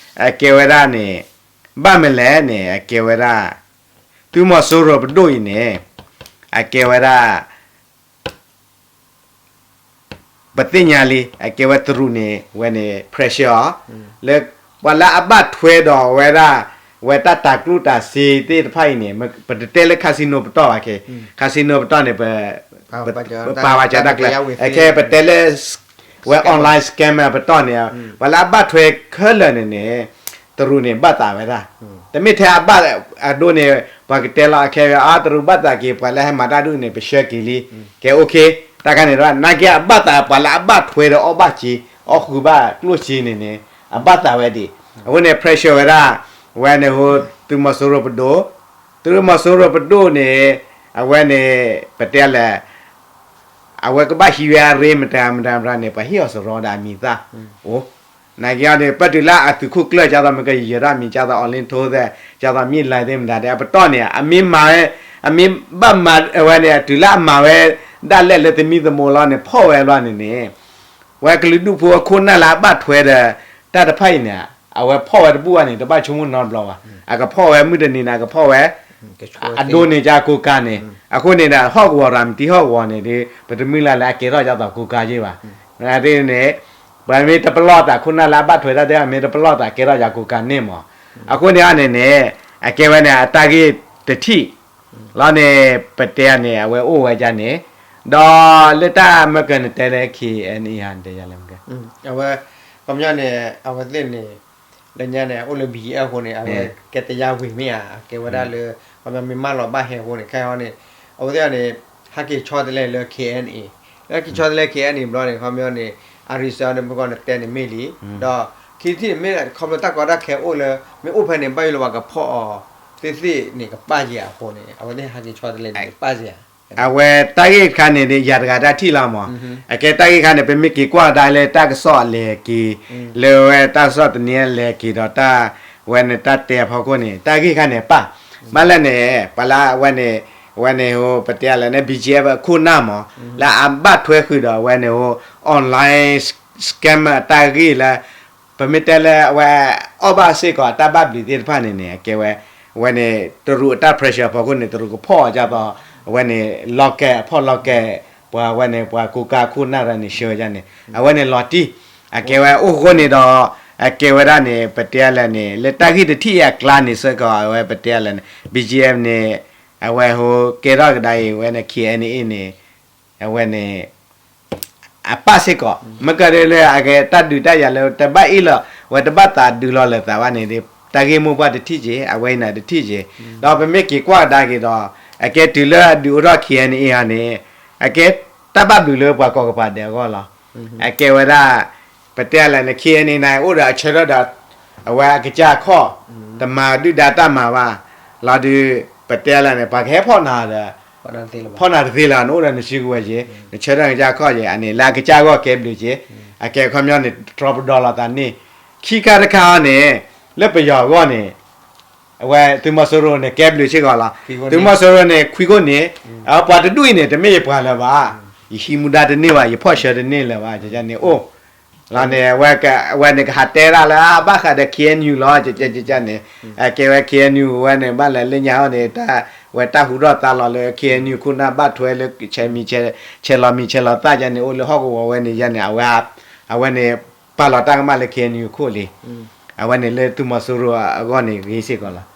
အကဲဝဲဒၣ်န့ၣ် ဘၣ်မနုၤလဲၣ်န့ၣ် အကဲဝဲဒၣ် သုးမီၤစိရိၤပဒိၣ်အံၤန့ၣ် အကဲဝဲဒၣ် ပသ့ၣ်ညါလံ အကဲဝဲတရူးန့ၣ် အဝဲန့ၣ် pressure အီၤ လၢပှၤလၢအဘၣ်ထွဲဒီးဝဲဒၣ် ဝဲတၢ်တၤကျိၣ်တၤစ့သ့ၣ်တဖၣ်အံၤန့ၣ် ပတတဲလၢ casino ပတီၢ်ဘၣ်ခဲ casino ပတီၢ်န့ၣ် ပ ပပာ်ဝဲကၢတၢ်ကျဲ အခဲပတဲလၢ ဝဲ online scammer ပတီၢ်န့ၣ် ပှၤလၢအဘၣ်ထွဲခဲလၢာ်န့ၣ်န့ၣ် တရူးန့ၣ် ဘၣ်သးဝဲဒၣ် တမ့ၢ်ထဲအဘၣ်အဒိန့ၣ် ပှၤကတဲလီၤအခဲအံၤ တရူးဘၣ်သးက့ၤ ပှၤလၢဟဲမၤတၢ်ဒ်န့ၣ် ပဆှၢက့ၤလံ ကဲ okay တၢ်ခါန့ၣ်ဒီး နာ်က့အဘၣ်သး ပှၤလၢအဘၣ်ထွဲဒီးအီၣ်ဘၣ်စ့ အီၣ်ဃုာ်ဘၣ်ကျိၣ်စ့န့ၣ်န့ၣ် အဘၣ်သးဝဲဒံး အဃိန့ၣ် pressure ဝဲဒၣ် ဝဲန့ၣ်ဟိ သုးမီၤစိရိၤပဒိၣ် သုးမီၤစိရိၤပဒိၣ်န့ၣ် အဝဲန့ၣ် ပတဲလဲၣ် အဝဲကဘၣ်ဟံးဝဲအရ့မတၤမတၤမတၤန့ၣ် ပှၤဟ့ၣ်အီၤစရီဒီးအမံၤသၣ် အိၣ် နာ်က့အီၤန့ၣ် ပတုၤလၢအသုးခိၣ်ကျၢၢ် ကၢ်သိးမ့ၢ်ကယဲၢ်ထီၣ်မံၤ ကၢ်သိး အီလ့ထိသဲး ကၢ်သိး မ့ၢ်လဲၤ သ့ၣ်မတၤဒဲး အပတီၢ်န့ၣ် အမ့ၢ်မၤဝဲ အမ့ၢ်ဘၣ်မၤဝဲန့ၣ် တုၤလၢအမၤဝဲဒၣ်လဲာ်လၢသမံသမိးလီၤန့ၣ် ဖီၣ်ဝဲဘျီန့ၣ်န့ၣ် ဝဲကလုာ်ဒူၣ်ဖိအခိၣ်နၢ်လၢအဘၣ်ထွဲဒီး တၢ်တဖၣ်အံၤန့ၣ် အဝဲဖီၣ်ဝဲတဘူၣ်ဘၣ်န့ၣ် တဘၣ်ဆိကမိၣ်နီတဘျီဘၣ်. အကဖီၣ်ဝဲမုၢ်တနံၤန့ၣ် အကဖီၣ်ဝဲ အဒိန့ၣ်ကၢ်ကိးကၢ်န့ၣ် အဃိန့ၣ်ဒီး ဟီၣ်ကဝီၤရၤမတံဟီၣ်ကဝီၤန့ၣ်ဒီး ပတမုၢ်လၢ်လၢအကဲထီၣ်ကၢ်သိးကိးကၢ်ယ့ၢ်ဘၣ်. န့ၣ် ပမ့ၢ်တပလီၢ်သးခိၣ်နၢ်လၢအဘၣ်ထွဲတၢ်သ့ၣ် မ့ၢ်တပလီၢ်သးကဲထီၣ်ကၢ်ကိးကၢ်န့ၣ်မး. အဃိန့ၣ်အန့ၣ်န့ၣ် အကဲဝဲန့ၣ် အတၢ်ဂ့ၢ်တထံၣ် လီၤန့ၣ် ပတဲန့ၣ် အဝဲအိၣ်ဝဲဒၣ်န့ၣ် ဒီးလၢတၢ်မ့ၢ်ကနတဲလၢ ခ့ၣ်အဲၣ်အံၤ ဟါ နတဲယၤလဲၣ်မ့ၢ်က အဝဲ ခီပညီန့ၣ် အဝဲသ့ၣ်န့ၣ် လၢညါန့ၣ် အိၣ်လၢ ဘီအဃိန့ၣ် အဝဲကဲတယါဝ့ၤမ့ၢ်ဧါ အကဲဝဲဒၣ်လၢ ခီပညီမ့ၢ်မၢလီၤဘၣ်ဟဲအဃိန့ၣ် ခဲအံၤန့ၣ် အဝဲသ့ၣ်န့ၣ် ဟဲက့ၤဆီတလဲလၢ ခ့ၣ်အဲၣ်အံၤ လၢက့ၤဆီတလဲ ခ့ၣ်အဲၣ်အံၤ ဘျီန့ၣ် ခီပညီန့ၣ် အရံစၢန့ၣ် မ့ၢ်ကီးနတဲန့ၣ်မ့ၢ်လံ ဒီး ခံထံၣ်န့ၣ်မ့ၢ်ခီပညီတၢ်ကီတၢ်ခဲအိၣ်လၢ မ့ၢ်အိၣ်ဖဲန့ၣ် ဘၣ်ယိၣ်လၢပှၤကဖီၣ်အီၤ သ့ၣ်သ့ၣ်န့ၣ် ကပၣ်ယဲအဃိန့ၣ် အဝဲသ့ၣ်ဟဲက့ၤဆီတလဲန့ၣ် ကပၣ်ယဲ အဝဲတၢ်ဂ့ၢ်တခါန့ၣ် ယၤတဂၤတၢ်ထံၣ်လီၤမး. အကဲတၢ်ဂ့ၢ်ခါန့ၣ် ပမ့ၢ်က့ၤကွၢ်ကဒါလၢတၢ်ကစီၣ်အလဲၤက့ၤ လၢဝဲတၢ်ကစီၣ်တနံၤအလဲၤက့ၤဒီးတၢ် ဝဲန့ၣ်တၢ်တဲအဖီခိၣ်န့ၣ် တၢ်ဂ့ၢ်ခါန့ၣ်ပၣ် ဘၣ်လဲၣ်န့ၣ် ပှၤလၢဝဲန့ၣ် ဝဲန့ၣ်ဟိ ပတဲလၢန့ၣ် ဘီကၠ့အခိၣ်နၢ်မး လၢအဘၣ်ထွဲဃုာ်ဒီးဝဲန့ၣ်ဟိ online scammer အတၢ်ဂ့ၢ်လၢ ပမ့ၢ်တဲလၢအဝဲ အီၣ်ဘၣ်စ့ၢ်ကီးအတၢ်ဘၣ်ဘျုးသ့ၣ်တဖၣ်န့ၣ်န့ၣ် အကဲဝဲ ဝဲန့ၣ် တရူးအတၢ် pressure အဖီခိၣ်န့ၣ် တရူးကဖီၣ်အီၤကၢ်သိး အဝဲန့ၣ် လီၤကဲ အဖီၣ်လီၤကဲ ပှၤဝဲန့ၣ် ပှၤကိးကၢ်ခိၣ်နၢ်ရၢန့ၣ် ဆှၢဝဲဒၣ်န့ၣ် အဝဲန့ၣ်လီၤတံၢ် အကဲဝဲအိၣ်ဃိန့ၣ်ဒီး အကဲဝဲဒၣ်န့ၣ် ပတဲလၢန့ၣ် လၢတၢ်ဂ့ၢ်တထံၣ်အံၤအကျါန့ၣ်စ့ၢ်ကီး အဝဲပတဲလၢန့ၣ် ဘီကၠ့န့ၣ် အဝဲဟိကဲထီၣ်ကဒါအံၤ ဝဲန့ၣ် ခ့ၣ်အဲၣ်အံၤန့ၣ် အဝဲန့ၣ် အပၣ်စ့ၢ်ကီး မ့ၢ်ကဒ်လၢအကဲတၢ်ဒုးတၢ်ယၤလၢတဘၣ်အ့ၣ်လီၤ ဝဲတဘၣ်သးဒုးလီၤလၢာ်သးဘၣ်န့ၣ် တၢ်ဂ့ၢ်မိၢ်ပှၢ်တထံၣ်က့ၤ အဝဲအံၤန့ၣ်တထံၣ်က့ၤ ဒီးပမ့ၢ်က့ၤကွၢ်ကဒါက့ၤဒီး အကဲတုၤလၢအဒုးအိၣ်ထီၣ် ခ့ၣ်အဲၣ်အံၤန့ၣ် အကဲတၢ်ဘၣ်ဘျုးလၢပှၤကိးကပၤဒဲးအဂီၢ်လီၤ. အကဲဝဲဒၣ် ပတဲလၢန့ၣ် ခ့ၣ်အဲၣ်အံၤ န့ၣ်အိၣ်ဒီးအဆၢထၢၣ်ဒီး အဝဲအကစၢ်ခီၣ် တမၤဒုၣ်ဒါတၢ်မၤဘၣ် လီၤဒုး ပတဲလၢန့ၣ် ပှၤကဟဲဖီၣ်နၤဒီး ဖီၣ်နၤတသ့လၢၤ နအိၣ်ဒီးနစုကဝဲၤက့ၤ နဆၢထၢၣ်နကစၢ်ခီၣ်က့ၤ အန့ၣ် လၢအကစၢ်ဂီၢ်ကဲဘျုးက့ၤ အကဲခီပညီန့ၣ် တြီပဒီလီၤသးန့ၣ် ခံခါတခါန့ၣ် လၢပယီၤအဂီၢ်န့ၣ် အဝဲ သုးမီၤစိရိၤန့ၣ် ကဲဘျုးစ့ၢ်ကီးလီၤ. သုးမီၤစိရိၤန့ၣ် ခွံခိၣ်န့ၣ် ပှၤတဒူၣ်အံၤန့ၣ် တမ့ၢ်ယပှၤလၢၤဘၣ်. ယဟံးမူဒါတန့ၢ်ဘၣ် ယဖီၣ်ဆၢတန့ၢ်လၢၤဘၣ် န့ၣ်အိၣ် လီၤန့ၣ် အဝဲန့ၣ်ကဟးတဲဒၣ်လၢ ဘၣ်ဃးဒီး ခ့ၣ်အဲၣ်ယူၣ် လီၤ န့ၣ် အကဲဝဲ ခ့ၣ်အဲၣ်ယူၣ် ဝဲန့ၣ် ဘၣ်လဲၤလၢညါအီၤန့ၣ် တၢ်ဝဲတၢ်ဟူထီၣ်သါလီၤလၢ ခ့ၣ်အဲၣ်ယူၣ် ခိၣ်နၢ်ဘၣ်ထွဲလၢ ဆဲးမံၤ ဆဲးလီၤမံၤဆဲးလီၤသၣ်ယါန့ၣ် အိၣ်လၢဟီၣ်ကဝီၤဝဲန့ၣ်ယါန့ၣ် အဝဲ အဝဲန့ၣ် ပာ်လီၤတၢ်ကမၣ်လၢ ခ့ၣ်အဲၣ်ယူၣ် ခိၣ်လံ အဝဲန့ၣ်လၢသုးမီၤစိရိၤအဂီၢ်န့ၣ်ဂ့ၤစ့ၢ်ကီးလီၤ.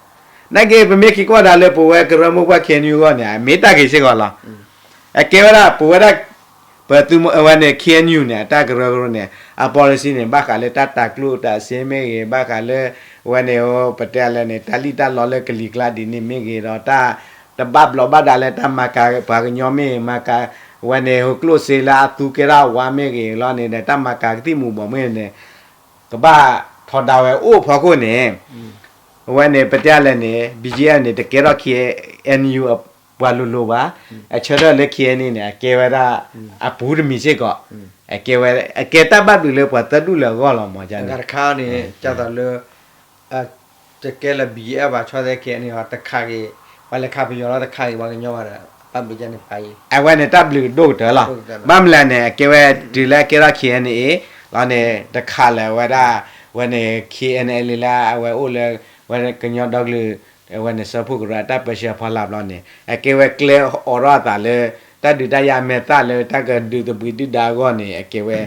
နာ်က့ ပမ့ၢ်က့ၤကွၢ်ဒၣ်လၢပဝဲကရၢမိၢ်ပှၢ် ခ့ၣ်အဲၣ်ယူၣ် အဂီၢ်န့ၣ် အမ့ၢ်တၢ်ဂ့ၤစ့ၢ်ကီးလီၤ. အကဲဝဲဒၣ် ပဝဲဒၣ် ပသုးမီၤ အဝဲန့ၣ် ခ့ၣ်အဲၣ်ယူၣ် န့ၣ် အတၢ်ကရၢကရိန့ၣ် အ policy န့ၣ် ဘၣ်ဃးလၢတၢ်တၤကျိၣ်တၤစ့မ့ၢ်ဂ့ၤ ဘၣ်ဃးလၢ ဝဲန့ၣ် ပတဲလၢန့ၣ် တၢ်လံၣ်တၢ်လီလၢကလံၤကျါဒ်န့ၣ်မ့ၢ်ဂ့ၤဒီး တၢ်တဘၣ်ဘျီးဘၣ်ဒါလၢတၢ်မၤကၤပှၤကညီမ့ၢ်ဂ့ၤ မၤကၤ ဝဲန့ၣ် ဟိကျိၣ်စ့လၢအသူကဲထီၣ်အဝါမ့ၢ်ဂ့ၤလီၤန့ၣ်ဒီး တၢ်မၤကၤကသံၣ်မူၤဘှီးမ့ၢ်ဂ့ၤန့ၣ် ကဘၣ်ထီဒါဝဲအိၣ်ဖီခိၣ်န့ၣ် အဝဲန့ၣ် ပတဲလၢန့ၣ် ဘီကၠ့န့ၣ် တကဲထီၣ် ခ့ၣ်အဲၣ်ယူၣ် အပှၤလိၤလိၤဘၣ်. အဆၢထၢၣ်လၢ ခ့ၣ်အဲၣ်ယူၣ် န့ၣ် အကဲဝဲဒၣ် အပူၤတမံၤစ့ၢ်ကီး အကဲဝဲ အကဲတၢ်ဘၣ်ဘျုးလၢပှၤသၢဒူၣ်လၢအဂီၢ်လီၤမး န့ၣ် တခါန့ၣ် ကၢ်သိးလၢ တကဲလၢ ဘီကၠ့ ဘၣ်ဆီသဲ ခ့ၣ်အဲၣ်ယူၣ် တခးက့ၤ ပှၤလဲၤခးပယီၤလီၤ တခးက့ၤပှၤကညီဘၣ်ဒီး ဘၣ်ဘျုးကၢ်န့ၣ်ပာ်အံၤ အဝဲန့ၣ်တၢ်ဘျုးဒိၣ်ကတၢၢ်လီၤ. ဘၣ်မနုၤလဲၣ်န့ၣ် အကဲဝဲတုၤလၢအကဲထီၣ် ခ့ၣ်အဲၣ်ယူၣ် လီၤန့ၣ် တခးလၢာ်ဝဲဒၣ် ဝဲန့ၣ် ခ့ၣ်အဲၣ်ယူၣ် လၢအဝဲအိၣ်လၢ ဝဲကညီဒီကလုာ် ဝဲန့ၣ်စၢဖှိၣ်ကရၢအတၢ်ပၢဆှၢဖီလာ်ဘျီန့ၣ် အကဲဝဲကျဲအိးထီၣ်အသးလၢ တၢ်ဒုးတၢ်ယၤမဲာ်သၣ်လၢတၢ်ကဒုးသဘှံးဒုၣ်ဒါအဂီၢ်န့ၣ် အကဲဝဲ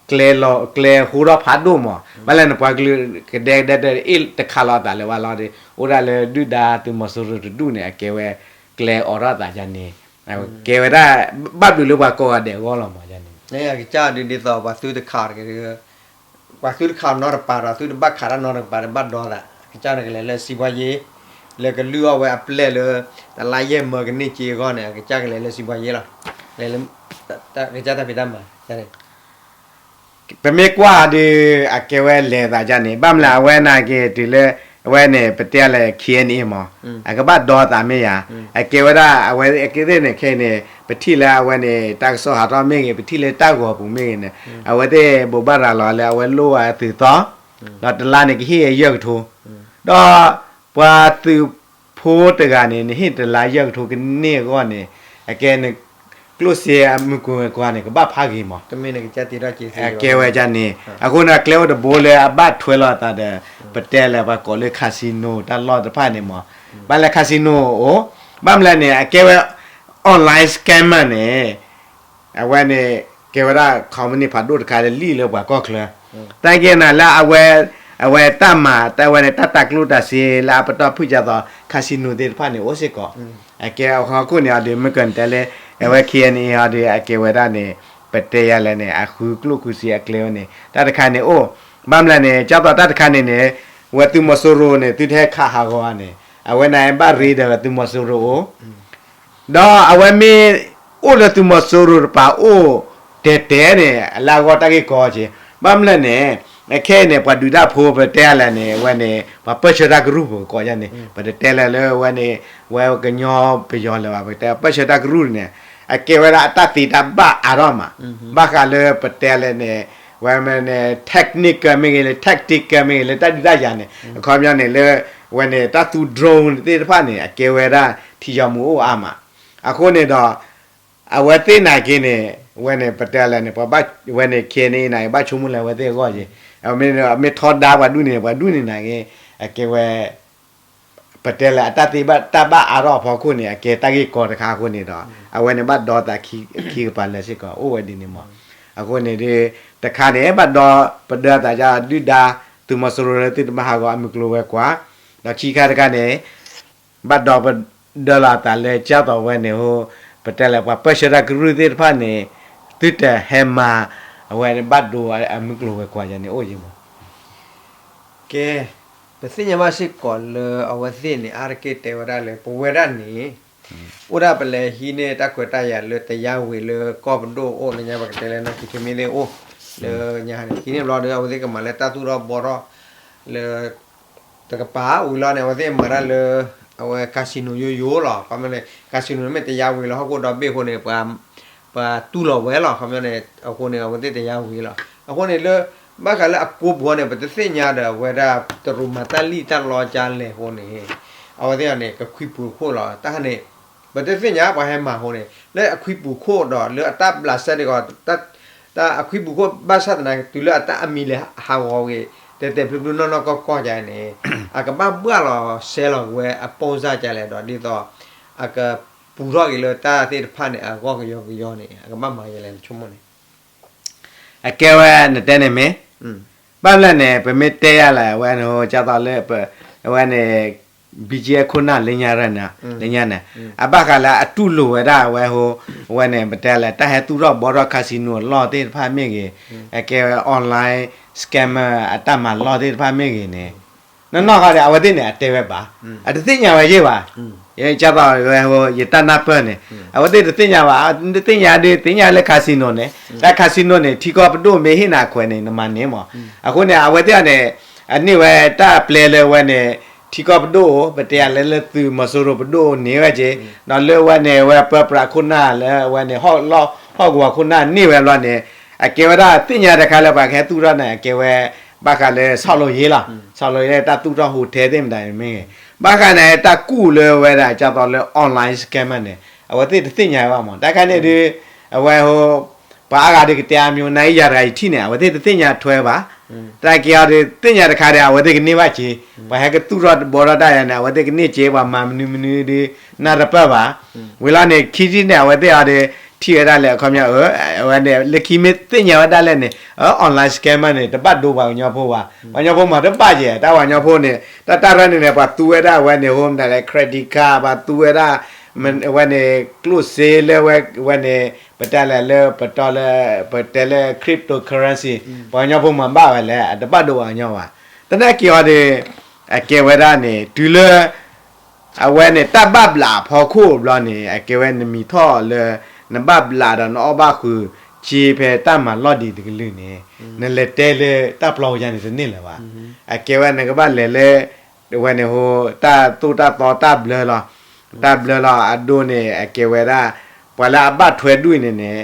ကျဲလီၤ ကျဲဟူထီၣ်ဖးဒိၣ်မး ဘၣ်လဲၣ်န့ၣ် ပှၤကလုာ်ကဒဲကဒဲတအ့ၣ်တခးလီၤအသးလၢၤဘၣ်လီၤဒီး အိၣ်ဒၣ်လၢဒုၣ်ဒါသုးမီၤစိရိၤတဒူၣ်န့ၣ် အကဲဝဲ ကျဲအိးထီၣ်အသးယါန့ၣ် ကဲဝဲဒၣ် ဘၣ်ဘျုးလၢပှၤကိးဂၤဒဲးအဂီၢ်လီၤမးန့ၣ် အကစၢ်ဒုးဒ်သိးပှၤသုတခးတဂ့ၤ ပှၤသုတခးနီတပၤဒီး သုတဘၣ်ခးတၢ်နီတပၤ တဘၣ်ဒီသး အကစၢ်န့ၣ်ကလဲၤလၢစံးဘှါယ့ လၢကလုၢ်အီၣ်ဝဲအပျဲၢ်လၢ တလါယဲၢ်မၢကန့ၢ်က့အဂီၢ်န့ၣ် အကစၢ်ကလဲၤလၢစံးဘှါယ့လီၤ. လဲၤလၢ ကစၢ်တၢ်ဖံးတၢ်မၤ ပမ့ၢ်ကွၢ်ဒီး အကဲဝဲလဲၤသးယါန့ၣ် ဘၣ်မနုၤလဲၣ် အဝဲနာ်က့ၤတုၤလၢ အဝဲန့ၣ် ပတဲလၢ ခ့ၣ်အဲၣ်အဲၣ်မး, အကဘၣ်ဒီသးမ့ၢ်ယၤ, အကဲဝဲဒၣ် အဝဲသ့ၣ်န့ၣ်ခဲအံၤန့ၣ် ပထံၣ်လၢအဝဲန့ၣ် တၢ်ကစီၣ်ဟးထီၣ်မ့ၢ်ဂ့ၤ ပထံၣ်လၢတၢ်ဂီၤပူၤမ့ၢ်ဂ့ၤန့ၣ် အဝဲသ့ၣ်ဘိးဘၣ်ရၤလီၤလၢအဝဲလိၣ်ဝဲအသုးသီ, ဒီးတလါန့ၣ်ကဟ့ၣ်ယဲၢ်ကထိ, ဒီးပှၤသုးဖိတဂၤန့ၣ် နဟ့ၣ်တလါယဲၢ်ကထိကန့ၢ်အဂီၢ်န့ၣ် အကဲန့ၣ် ကျိၣ်စ့အမုၢ်ကွံာ်ဝဲၤကွာ်န့ၣ် ကဘၣ်ဖးဂ့ၤမး ကဲဝဲဒ်န့ၣ်, အဃိန့ၣ် အကျဲအိၣ်တဘိလၢအဘၣ်ထွဲလိာ်အသးဒီး ပတဲလၢပှၤကိးလၢ casino တၢ်လီၢ်တဖၣ်န့ၣ်မး, ဘၣ်လဲၣ် casino အိၣ်, ဘၣ်မနုၤလဲၣ်န့ၣ် အကဲဝဲ online scammer န့ၣ် အဝဲန့ၣ် ကဲဝဲဒၣ် company ဖးဒိၣ်တခါလၢလံၣ်လၢပှၤကီၢ်ချၢ, တၢ်ကဲနၤလၢအဝဲ အဝဲတၢ်မၤ တၢ်ဝဲန့ၣ် တၢ်တၤကျိၣ်တၤစ့လၢအပတီၢ်ဖုၣ်ကၢသိး casino သ့ၣ်တဖၣ်န့ၣ် အိၣ်စ့ၢ်ကီး, အကဲအဟီၣ်ခိၣ်န့ၣ်အီၤဒီး မ့ၢ်ကနတဲလၢ အဝဲ ခ့ၣ်အဲၣ်အဲၣ် အီၤဒီး အကဲဝဲဒၣ်န့ၣ် ပတဲယၤလဲၣ်န့ၣ် အဃုကျိၣ်ဃုစ့အကျဲဝဲန့ၣ် တၢ်တခါန့ၣ်အိၣ်, ဘၣ်မနုၤလဲၣ်န့ၣ် ကၢသိးတၢ်တခါန့ၣ်န့ၣ် ဝဲသုးမီၤစိရိၤန့ၣ် သုတဟဲခးဟးဂီၤန့ၣ် အဝဲန့ၣ်ဘၣ်ရ့ဒီးဝဲသုးမီၤစိရိၤအိၣ် ဒီးအဝဲမ့ၢ်အိၣ်လၢသုးမီၤစိရိၤတပၤအိၣ်တဲာ်တဲာ်န့ၣ် အလၢအဂီၢ်တၢ်ဂ့ၢ်ကီက့ၤ, ဘၣ်မနုၤလဲၣ်န့ၣ် အခဲအံၤန့ၣ် ပှၤဒုးတၢ်ဖိပတဲလဲၣ်န့ၣ် အဝဲန့ၣ် ပှၤပၢၢ်ဆၢတၢ်ကရူၢ်ပူၤကီးယါန့ၣ် ပတတဲလၢၤလၢဝဲန့ၣ် ဝဲကညီပယီၤလၢၤဘၣ် ပတဲပၢၢ်ဆၢတၢ်ကရူၢ်န့ၣ် အကဲဝဲဒၣ်အတၢ်သ့တၢ်ဘၣ်အါထီၣ်မး, ဘၣ်ဃးလၢပတဲလဲၣ်န့ၣ် ဝဲမ့ၢ်န့ၣ် technical မ့ၢ်ဂ့ၤလၢ tactical မ့ၢ်ဂ့ၤလၢတၢ်ဒုးတၢ်ယၤန့ၣ် အခီပညီန့ၣ်လၢ ဝဲန့ၣ် တၢ်သူ drone သ့ၣ်တဖၣ်န့ၣ် အကဲဝဲဒၣ်ထံယီၤမူအိၣ်အါမး, အဃိန့ၣ်ဒီး အဝဲသ့ၣ်နာ်က့န့ၣ် ဝဲန့ၣ် ပတဲလဲၣ်န့ၣ် ပှၤဘၣ် ဝဲန့ၣ် ခ့ၣ်အဲၣ်အဲၣ် နာ်က့ ဘၣ်ဆိကမိၣ်လၢအဝဲသ့ၣ်အဂီၢ်က့, မ့ၢ်ထီဒါပှၤဒူၣ်န့ၣ် ပှၤဒူၣ်န့ၣ်နာ်က့ အကဲဝဲ ပတဲလဲၣ် အတၢ်သ့ဘၣ်တၢ်ဘၣ်အါထီၣ်အဖီခိၣ်န့ၣ် အကဲတၢ်ဂ့ၢ်ကီတခါအဃိန့ၣ်ဒီး အဝဲန့ၣ်ဘၣ်ဒီသးခံကပၤလၢာ်စ့ၢ်ကီး အိၣ်ဝဲဒ်န့ၣ်မး, အဃိန့ၣ်ဒီး တခါန့ၣ် ဘၣ်ဒီပဒၢသးဒုၣ်ဒါ သုးမီၤစိရိၤလၢသုတမၤဟးဂီၤအမုၢ်ကျိၤဝဲၤကွာ်, ဒီးခံခါတခါန့ၣ် ဘၣ်ဒီပဒၢလီၤအသးလၢကၢသိးဝဲန့ၣ် ပတဲလဲၣ် ပှၤပၢၢ်ဆၢတၢ်ကရူၢ်သ့ၣ်တဖၣ်န့ၣ် သုတဟဲမၤ အဝဲဘၣ်ဒိအမုၢ်ကျိၤဝဲၤကွာ်ယါန့ၣ်အိၣ်ယံၤမး ကဲ, ပသ့ၣ်ညါဘၣ်စ့ၢ်ကီးလၢအဝဲသ့ၣ်န့ၣ် အါတက့ၢ်တဲဝဲဒၣ်လၢ ပဝဲဒၣ်န့ၣ် အိၣ်ဒၣ်ပလဲၤဟံးန့ၢ်တၢ်ခွဲးတၢ်ယာ်လၢတယါဝံၤလၢကီၢ်ပဒိၣ်အိၣ်လၢညါ ပကတဲလၢနီၢ်ခံထံမ့ၢ်သ့ၣ်အိၣ် လၢညါန့ၣ် ဟံးန့ၢ်ဘျီဒီး အဝဲသ့ၣ်ကမၤလၢတၢ်သူၣ်ထီၣ်ဘှီထီၣ် လၢ တကပၤဝံၤလီၤန့ၣ် အဝဲသ့ၣ်မၤတၢ်လၢ အဝဲ casino ယိယိလီၤ. ခီပညီန့ၣ် casino န့ၣ်မ့ၢ်တယါဝံၤလီၤ ဟီၣ်ခိၣ်ဒီဘ့ၣ်အဃိန့ၣ် ပှၤတူၢ်လီၤဝဲလီၤ. ခီပညီန့ၣ် အဃိန့ၣ် အဝဲသ့ၣ်တယါဝံၤလီၤ. အဃိန့ၣ်လၢ ဘၣ်ဃးလၢအကိးပူၤန့ၣ် ပတသ့ၣ်ညါဒီးအဝဲဒၣ် တရူးမၤတၢ်လံၣ်တၢ်လီကလဲၣ်အဃိန့ၣ် အဝဲသ့ၣ်န့ၣ် ကခွံပူၤခိၣ်လီၤ. တၢ်န့ၣ် ပတသ့ၣ်ညါပှၤဟဲမၤအဃိန့ၣ် လၢအခွံပူၤခိၣ်ဒီးလၢအတၢ်ဘျးစဲတဂီၤ တၢ်အခွံပူၤခိၣ်ဘၣ်ဆၣ်သနာ်က့ တုၤလၢအတၢ်အမံၤလဲၤဟးဂီၤဂ့ၤ တဲတဲဖျုဖျုနီၢ်နီၢ်ကီၢ်ကီၢ်ယါန့ၣ် အကဘၣ်ဘှၣ်လီၤစဲလီၤဝဲအပိၢ်စၢ်ကလဲၣ်ဒီး ဒ်သိး အကပူၤထီၣ်က့ၤလၢတၢ်သ့ၣ်တဖၣ်န့ၣ် အဂီၢ်ကယီကယီန့ၣ် အကဘၣ်မၤယလဲၣ် နဆိကမိၣ်န့ၣ် အကဲဝဲနတဲန့ၣ်မ့ၢ် ဘၣ်မနုၤလဲၣ်န့ၣ် ပမ့ၢ်တဲယါလဲၣ် အဝဲန့ၣ် ကၢသိးလၢ အဝဲန့ၣ် BGF ခိၣ်နၢ်လၢညါရၢၢ်န့ၣ် လၢညါန့ၣ် အဘၣ်ဃးလၢအတူၢ်လိာ်ဝဲဒၣ်အဝဲဟိ အဝဲန့ၣ် ပတဲလဲၣ် တၢ်ဟဲသူၣ်ထီၣ်ဘှီထီၣ် casino အလီၢ်သ့ၣ်တဖၣ်မ့ၢ်ဂ့ၤ အကဲဝဲ online scammer အတၢ်မၤလီၢ်သ့ၣ်တဖၣ်မ့ၢ်ဂ့ၤန့ၣ် နီၢ်နီၢ်ဃီဒီး အဝဲသ့ၣ်န့ၣ် အတဲဝဲဘၣ် အတသ့ၣ်ညါဝဲယဲၢ်ဘၣ် ကၢသိးဝဲဟိ ယတၢ်နၢ်ပၢၢ်န့ၣ် အဝဲသ့ၣ်တသ့ၣ်ညါဘၣ် တသ့ၣ်ညါဒ် သ့ၣ်ညါလၢ casino န့ၣ် တၢ် casino န့ၣ် ထံကီၢ်ပဒိၣ်မ့ၢ်ဟ့ၣ်နၤအခွဲးန့ၣ် နမၤန့ၢ်မး အဃိန့ၣ် အဝဲသ့ၣ်န့ၣ် အန့ၢ်ဝဲတၢ်ပျဲလၢဝဲန့ၣ် ထံကီၢ်ပဒိၣ် ပတဲယါလၢ လၢသုးမီၤစိရိၤပဒိၣ်န့ၢ်ဝဲက့ၤ ဒီးလၢဝဲန့ၣ် ဝဲပၢပြးခိၣ်နၢ်လၢဝဲန့ၣ် ဟီၣ်ကဝီၤခိၣ်နၢ်န့ၢ်ဝဲဘျီန့ၣ် အကဲဝဲဒၣ်သ့ၣ်ညါတခါလၢပှၤကဟဲသူၣ်ထီၣ်န့ၣ် အကဲဝဲ ဘၣ်ဃးလၢဆီၣ်လီၤယ့လီၤ ဆီၣ်လီၤယ့လၢတၢ်သူၣ်ထီၣ် hotel သ့ၣ်မတၤန့ၣ်မ့ၢ်ဂ့ၤ ဘၣ်ဃးန့ၣ် တၢ်ကူၣ်လၢဝဲဒၣ် ကၢသိးလၢ online scammer န့ၣ် အဝဲသ့ၣ်တသ့ၣ်ညါဝဲဘၣ်မး တၢ်ခါန့ၣ်ဒုး အဝဲဟိ ပှၤအါဂၤဒုးကတဲအါမး နယၤတဂၤယထံၣ်န့ၣ် အဝဲသ့ၣ်တသ့ၣ်ညါထွဲဘၣ် တၢ်က့ၤအီၤဒုး သ့ၣ်ညါတခါဒီး အဝဲသ့ၣ်ကန့ၢ်ဘၣ်က့ၤ ပှၤဟဲကသူၣ်ထီၣ်ဘှီထီၣ်တၢ်ယါန့ၣ် အဝဲသ့ၣ်ကန့ၢ်က့ၤ ပှၤမၤမနုၤမနုၤဒုး နၢ်တပၢၢ်ဘၣ် ဝံၤလီၤန့ၣ် ခံထံၣ်န့ၣ် အဝဲသ့ၣ်အီၤဒုး ထံၣ်ဝဲဒၣ်လဲၣ် အခီပညီ အဝဲန့ၣ် လၢခံမ့ၢ်သ့ၣ်ညါဝဲဒၣ်လဲၣ်န့ၣ် online scammer န့ၣ် တဘၣ်ဒိပှၤကညီဖိဘၣ် ပှၤကညီဖိမၤတဘၣ်က့ၤ တၢ်ပှၤကညီဖိန့ၣ် တၢ်တၢ်ရၢန့ၣ်န့ၣ် ပှၤသူဝဲဒၣ်အဝဲန့ၣ် ဟိမတၤလဲၣ် credit card ပှၤသူဝဲဒၣ် ဝဲန့ၣ် ကျိၣ်စ့လၢဝဲ ဝဲန့ၣ် ပတဲလဲၣ်လၢပတီၢ်လၢ ပတဲလၢ cryptocurrency ပှၤကညီဖိမၤဘၣ်ဝဲလဲၣ် အတဘၣ်ဒိပှၤကညီဘၣ် သနာ်က့အီၤဒီး အကဲဝဲဒၣ်န့ၣ် တုၤလၢ အဝဲန့ၣ် တၢ်ဘၣ်ဘျးအဖီခိၣ်ဘျီန့ၣ် အကဲဝဲနမံၤထီၣ်လၢ နဘၣ်ဘျးဒီးနအီၣ်ဘၣ်ဃုာ် က့ဖဲတၢ်မၤလီၢ်ဒံးတကလုာ်န့ၣ် နလဲၤတဲလၢတၢ်ပျီယါန့ၣ်တန့ၢ်လၢၤဘၣ်. အကဲဝဲနကဘၣ်လဲၤလၢ ဝဲန့ၣ်ဟိ တၢ်သိၣ်တၢ်သီတၢ်ဘျၢလီၤ, တၢ်ဘျၢလီၤ အဒိန့ၣ် အကဲဝဲဒၣ် ပှၤလၢအဘၣ်ထွဲဒူၣ်န့ၣ်န့ၣ်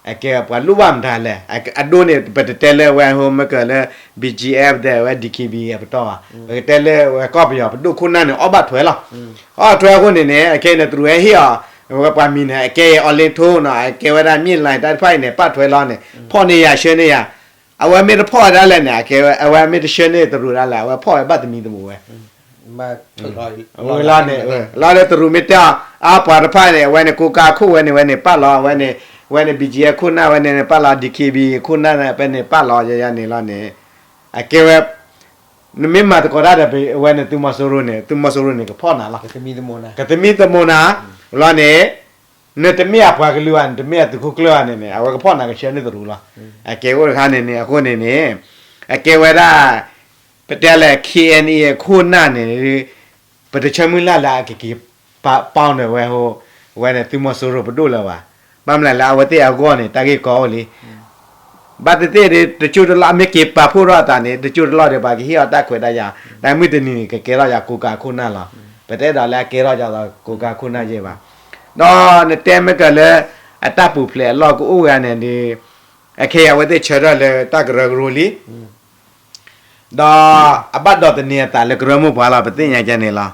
အကဲပှၤလိၣ်ဘၣ်မတၤလဲၣ်, အဒိန့ၣ် ပတတဲလၢဝဲဟိ မ့ၢ်ကလၢ ဘံၣ်ကၠံၣ်အဲၣ် ဒဲးဝဲ ဒံၣ်ခံဘံၣ် အပတီၢ်ဘၣ်, ပကတဲလၢဝဲကီၢ်ပယီၤ ပဒိၣ်ခိၣ်နၢ်န့ၣ် အီၣ်ဘၣ်ထွဲလီၤ. အီၣ်ထွဲအဃိန့ၣ်န့ၣ် အခဲအံၤန့ၣ် တရူးဟဲဟ့ၣ်အီၤ ဝဲပှၤမံၤန့ၣ် အကဲအံၤ အီလ့ထိနီၤ အကဲဝဲဒၣ် မ့ၢ်လၢတၢ်တဖၣ်အံၤန့ၣ် ပာ်ထွဲလီၤန့ၣ် ဖီၣ်န့ၢ်ယၤဆှၢန့ၢ်ယၤ, အဝဲမ့ၢ်တဖီၣ်ဝဲဒၣ်လဲၣ်န့ၣ် အကဲဝဲ အဝဲမ့ၢ်တဆှၢန့ၢ်တရူးဒၣ်လဲၣ် အဝဲဖီၣ်ဝဲဘၣ်တမံၤတမံၤဝဲ ဝဲလီၤန့ၣ် လီၤလၢတရူးမ့ၢ်တဲအီၤ အါပှၤတဖၣ်န့ၣ် အဝဲန့ၣ် ကိးကၤခိၣ်ဝဲန့ၣ် ဝဲန့ၣ်ပာ်လီၤ အဝဲန့ၣ် ဝဲန့ၣ် ဘံၣ်ကၠံၣ်အဲၣ် ခိၣ်နၢ်ဝဲန့ၣ် ပာ်လီၤ ဒံၣ်ခံဘံၣ် ခိၣ်နၢ်ဝဲန့ၣ် ပာ်လီၤယၤန့ၣ်လီၤန့ၣ် အကဲဝဲ နမ့ၢ်မၤသကိးတၢ်ဒီး ဝဲန့ၣ် သုးမီၤစိရိၤန့ၣ် သုးမီၤစိရိၤန့ၣ် ကဖီၣ်နၤလီၤ. ကသမံသမိးနၤ လီၤန့ၣ် နတမ့ၢ်အပှၤကလုာ်ဘၣ် နတမ့ၢ်အသုးခိၣ်ကျၢၢ်ဘၣ်န့ၣ်န့ၣ် အဝဲကဖီၣ်နၤကဆှၢန့ၢ်တရူးလီၤ. အကဲအိၣ်တခါန့ၣ်န့ၣ် အဃိန့ၣ်န့ၣ် အကဲဝဲဒၣ် ပတဲလဲၣ် ခ့ၣ်အဲၣ်အံၣ် အခိၣ်နၢ်န့ၣ် ပတဆၢမုၢ်လၢ်လၢအကက့ၤပာ်ပီၣ်န့ၣ်ဝဲဟိ ဝဲန့ၣ် သုးမီၤစိရိၤပဒိၣ်လၢၤဘၣ်. ဘၣ်မနုၤလဲၣ် အဝဲသ့ၣ်အဂီၢ်န့ၣ် တၢ်ဂ့ၢ်ကီအိၣ်လံ. ဘၣ်သ့ၣ်သ့ၣ်ဒ် တကၠိတလီၢ် မ့ၢ်က့ၤပာ်ဖှိၣ်ထီၣ်အသးန့ၣ် တကၠိတလီၢ်ဒီး ပှၤကဟ့ၣ်အီၤတၢ်ခွဲးတၢ်ယာ် တၢ်မုၢ်တနံၤန့ၣ် ကကဲထီၣ်ယၤကိးကၤခိၣ်နၢ်လီၤ. ပတအဲၣ်ဒိးလၢအကဲထီၣ်ယၤဒီးကိးကၤခိၣ်နၢ်ယဲၢ်ဘၣ်. ဒီးနတဲမ့ၢ်ကလၢ အတၢ်ပူၤဖျဲးအလီၢ်ကအိၣ်ဝဲန့ၣ်ဒီး အခဲအံၤအဝဲသ့ၣ်ဆၢထၢၣ်လၢတၢ်ကရၢကရိလံ ဒီးအဘၣ်ဒိးသန့ၤအသးလၢကရၢမိၢ်ပှၢ်လီၤ ပသ့ၣ်ညါကဲန့ၣ်လီၤ.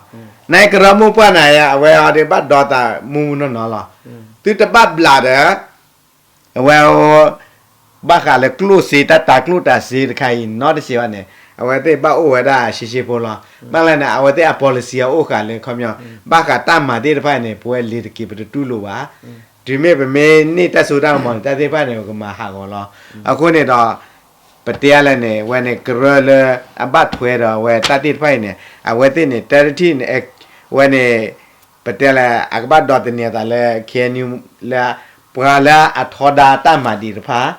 နကရၢမိၢ်ပှၢ်န့ၣ် အဝဲအီၤဒီးဘၣ်ဒိးသးမူမူနီၢ်နီၢ်လီၤ. သုတဘၣ်ဘျးဒီး အဝဲ ဘၣ်ဃးလၢကျိၣ်စ့ တၢ်တၤကျိၣ်တၤစ့တခါအံၤ နီတစဲးဘၣ်န့ၣ် အဝဲသ့ၣ်ဘၣ်အိၣ်ဝဲဒၣ်ရှဲရှဲဖိလီၤ. ဘၣ်လဲၣ်န့ၣ် အဝဲသ့ၣ်အ policy အအိၣ်ဃာ်လၢခီပညီ ဘၣ်ဃးတၢ်မၤသ့ၣ်တဖၣ်အံၤန့ၣ် ပဝဲလ့ၤတက့ၤပတတူၢ်လိာ်ဘၣ်. တုၤမ့ၢ်ပမ့ၢ်န့ၢ်တၢ်စိတၢ်ကမီၤန့ၣ် တၢ်သ့ၣ်တဖၣ်န့ၣ် ပကမၤဟးဂီၤလီၤ. အဃိန့ၣ်ဒီး ပတဲလဲၣ်န့ၣ် ဝဲန့ၣ်ကရၢလၢအဘၣ်ထွဲဒီးဝဲတၢ်သ့ၣ်တဖၣ်အံၤန့ၣ် အဝဲသ့ၣ်န့ၣ် တၢတထံၣ်န့ၣ် ဝဲန့ၣ် ပတဲလဲၣ် အကဘၣ်ဒိးသန့ၤအသးလၢ ခဲအံၤ လၢ ပှၤလၢအထီဒါတၢ်မၤဒံးတဖၣ်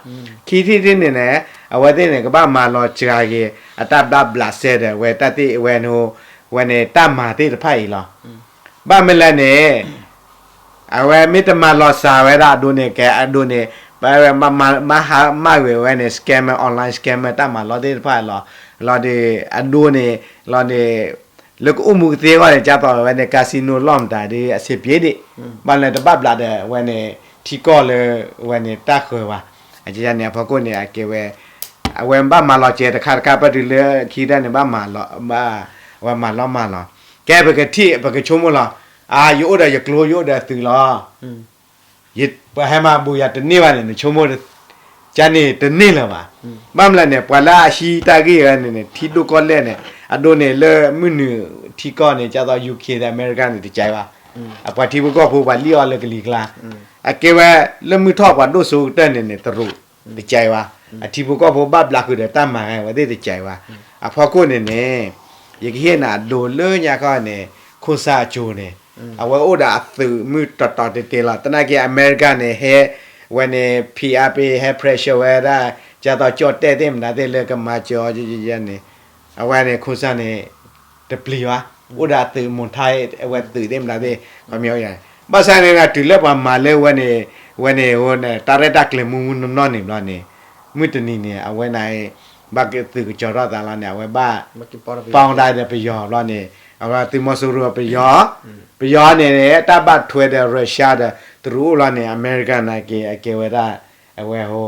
ခံထံၣ်တထံၣ်န့ၣ်န့ၣ် အဝဲသ့ၣ်န့ၣ် ကဘၣ်မၤလီၤစှၤက့ၤ အတၢ်ဘျးဘျးစဲဒီး ဝဲတၢ်သ့ၣ်ဝဲန့ၣ် ဝဲန့ၣ်တၢ်မၤသ့ၣ်တဖၣ်အံၤလီၤ. ဘၣ်မနုၤလဲၣ်န့ၣ် အဝဲမ့ၢ်တမၤလီၤစှၤဝဲဒၣ်အဒိန့ၣ် ကဲအဒိန့ၣ် ပဝဲ မၤဟးမၢ်ကွံာ်ဝဲန့ၣ် scammer online scammer တၢ်မၤလီသ့ၣ်တဖၣ်လီၤ. လီၤဒီး အဒိန့ၣ် လီၤန့ၣ် လၢကအိၣ်မူကသ့အဂီၢ်န့ၣ် ကၢ်သိးဝဲန့ၣ် casino လီၢ်မတၤဒီး အဆင်ပြေဒံး ဘၣ်လဲၣ်တဘၣ်ဘျးဒီးဝဲန့ၣ် ထံကီၢ်လၢ ဝဲန့ၣ်တၢ်ဃၢၤဘၣ်. အန့ၣ်အဖီခိၣ်န့ၣ် အကဲဝဲ အဝဲဘၣ်မၤလီၤစဲတခါတခါ ပတုၤလၢခံတၢ်န့ၣ် ဘၣ်မၤလီၤ ဘၣ် အဝဲမၤလီၤမၤလီၤ. ကဲပကထံၣ် ပကဆိကမိၣ်လီၤ. အါ ယအိၣ်ဒီးယကျိ ယအိၣ်ဒီးသုးလီၤ. ပှၤဟဲမၤဘူးယၤတန့ၢ်ဘၣ်န့ၣ် နဆိကမိၣ် ကန့ၣ်တန့ၢ်လၢၤဘၣ်. ဘၣ်မနုၤလဲၣ်န့ၣ် ပှၤလၢအဟံးတၢ်ဂ့ၢ်ဝဲန့ၣ်န့ၣ် ထံဒိၣ်ကီၢ်လဲၢ်န့ၣ် အဒိန့ၣ်လၢမုၢ်နုာ်ထံကီၢ်န့ၣ် ကၢ်သိး UK ဒီး America န့ၣ် တကဲဘၣ်. အပှၤထံဖိကီၢ်ဖိ ပှၤလံၣ်အီၤလၢကလံၤကျါ အကဲဝဲလၢမုၢ်ထီၣ်ပှၤဒိၣ်စိကတၢၢ်န့ၣ်န့ၣ် တရူး တကဲဘၣ်. အထံဖိကီၢ်ဖိဘၣ်ဘျးဃုာ်ဒီးတၢ်မၤဂ့ၤ အဝဲသ့ၣ်တကဲဘၣ်. အဖီခိၣ်န့ၣ်န့ၣ် ယကဟ့ၣ်နၤအဒိလၢညါခီန့ၣ် ခိၣ်ဆၣ်အကၠိန့ၣ် အဝဲအိၣ်ဒီးအသုးမုၢ်တီၤတီၤတဲာ်တဲာ်လီၤ. သနာ်က့ အမဲရကၤန့ၣ် ဟဲ ဝဲန့ၣ် ဖိအားပေး ဟဲ pressure ဝဲဒၣ် ကၢ်သိးကၠီၣ်တဲၣ်သ့ၣ်မတၤသ့ၣ်လၢကမၤစၢၤအီၤန့ၣ် အဝဲန့ၣ် ခိၣ်ဆၣ်န့ၣ် တပျံၤဘၣ်. အိၣ်ဒီးအသုးမီၤထါ အဝဲသုးသ့ၣ်မတၤသ့ၣ် ခီပညီ ဘၣ်ဆၣ်န့ၣ် တုၤလၢပှၤမၤလၢဝဲန့ၣ် ဝဲန့ၣ် တၢ်ရဲၣ်တၢ်ကျဲၤမူမူနီၢ်နီၢ်န့ၣ်ဘျီန့ၣ် မုၢ်တနံၤန့ၣ် အဝဲန့ၣ် ဘၣ်သုးကစီၤထီၣ်သးလီၤန့ၣ် အဝဲဘၣ် ပီၣ်ဒၣ်ဒီးပယီၤဘျီန့ၣ် အဝဲသုးမီၤစိရိၤပယီၤ ပယီၤန့ၣ် တၢ်ဘၣ်ထွဲဒီး Russia ဒီး တရူးအိၣ်လီၤန့ၣ် အမဲရကၤန့ၣ်က့ၤ အကဲဝဲဒၣ် အဝဲဟိ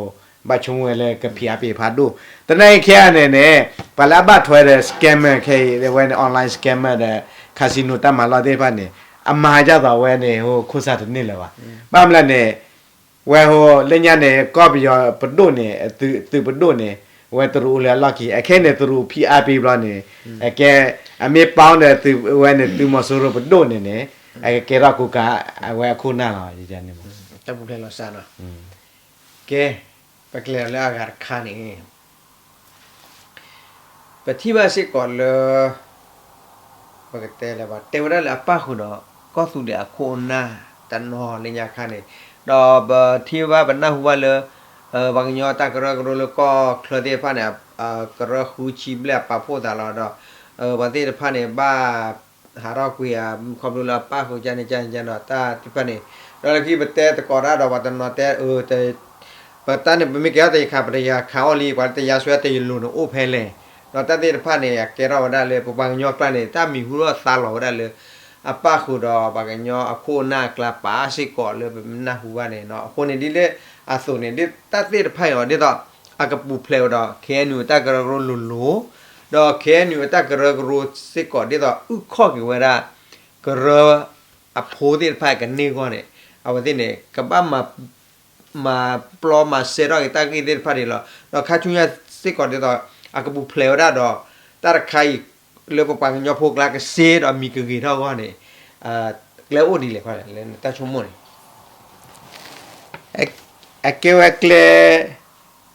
ဘၣ်ဆိကမိၣ်ဝဲလၢကဖံးအါပ့ၤဖးဒိၣ် သနာ်က့ခဲအံၤန့ၣ်န့ၣ် ပှၤလၢအဘၣ်ထွဲဒီး scammer ခဲအံၤ ဝဲန့ၣ် online scammer ဒီး casino တၢ်မၤလီၢ်သ့ၣ်တဖၣ်န့ၣ် အမၤဒ်သိးဝဲန့ၣ် ဟိ ခိၣ်ဆၣ်တန့ၢ်လၢၤဘၣ်. ဘၣ်မနုၤလဲၣ်န့ၣ် ဝဲဟိ လၢညါန့ၣ် ကီၢ်ပယီၤပဒိၣ်န့ၣ် သုးပဒိၣ်န့ၣ် ဝဲတရူးအိၣ်လၢအလီၢ်ခံ အခဲအံၤန့ၣ် တရူးဖံးအါပ့ၤဘျီန့ၣ် အကဲ အမ့ၢ်ပီၣ်ဒီးသုးဝဲန့ၣ် သုးမီၤစိရိၤပဒိၣ်န့ၣ်န့ၣ် အကကဲထီၣ်ကိးကၤ အဝဲအခိၣ်နၢ်လီၤ န့ၣ် တၢ်ပူၤဖျဲးလီၤစၢ်နီၤ ကဲ ပကလဲၤလၢအဂၤတခါန့ၣ် ပထံၣ်ဘၣ်စ့ၢ်ကီးလၢ ပကတဲလၢၤဘၣ် တဲဝဲဒၣ်လၢအပၣ်ဃုာ်ဒီး ကီၢ်သူးလ့ၤအခိၣ်အနၢ်တနီၤလၢညါခါန့ၣ် ဒီးပထံၣ်ဘၣ်ပနၢ်ဟူဘၣ်လၢ ပှၤကညီတၢ်ကရၢကရိလၢကီၢ်ချၢသ့ၣ်တဖၣ်န့ၣ် ကရၢဃုဆံဘျဲၣ်အပာ်ဖှိၣ်သးလီၤဒီး ပှၤသ့ၣ်တဖၣ်န့ၣ် ဘၣ်ဟးထီၣ်ကွံာ်ဧါ ခီဖျိလၢအပၣ်ဃုာ်ကန့ၣ်ကန့ၣ်ဒီးတၢ်သ့ၣ်တဖၣ်န့ၣ် ဒီးလၢခံပတဲသကိးတၢ်ဒီးပှၤတနီၤတဲ ပတၢ်န့ၣ် ပမ့ၢ်ကဲထီၣ်တယခး ပတယခးအီၤလံ ပှၤလၢတယါစွဲတယလိၤန့ၣ်အိၣ်ဖဲလဲၣ် ဒီးတၢ်သ့ၣ်တဖၣ်န့ၣ် အကဲထီၣ်ဝဲဒၣ်လၢပပှၤကညီကျါန့ၣ် တၢ်မံၤဟူထီၣ်သါလီၤဝဲဒၣ်လၢ အပၣ်ဃုာ်ဒီးပှၤကညီအခိၣ်အနၢ်အကျါပာ်စ့ၢ်ကီးလၢပနၢ်ဟူဘၣ်န့ၣ်နီၤ. အဃိန့ၣ်ဒ်လၢအသိးန့ၣ် ဒ်တၢ်သ့ၣ်တဖၣ်အံၤအီၤ ဒ်သိးအကပူၤဖျဲးဝဲဒီး ခ့ၣ်အဲၣ်ယူၣ် အတၢ်ကရၢကရိလိၤလိၤ, ဒီး ခ့ၣ်အဲၣ်ယူၣ် အတၢ်ကရၢကရိစ့ၢ်ကီး ဒ်သိးအုၣ်ခီၣ်က့ၤဝဲဒၣ် ကရၢအဖိသ့ၣ်တဖၣ်ကန့ၢ်အဂီၢ်န့ၣ် အဝဲသ့ၣ်န့ၣ် ကဘၣ်မၤ မၤပျီမၤစဲထီၣ်က့ၤတၢ်ဂ့ၢ်သ့ၣ်တဖၣ်န့ၣ်လီၤ. ဒီးခါဆူညါစ့ၢ်ကီးဒ်သိး အကပူၤဖျဲးဝဲဒၣ်ဒီး တၢ်တခါအံၤ လၢပပှၤကညီဖိကျါကစ့ဒီးမံၤကဂ့ၤထီၣ်အဂီၢ်န့ၣ် ကျဲအိၣ်ဒ်လဲၣ်ခီလဲၣ် လၢနတၢ်ဆိကမိၣ်န့ၣ် အကဲဝဲကျဲ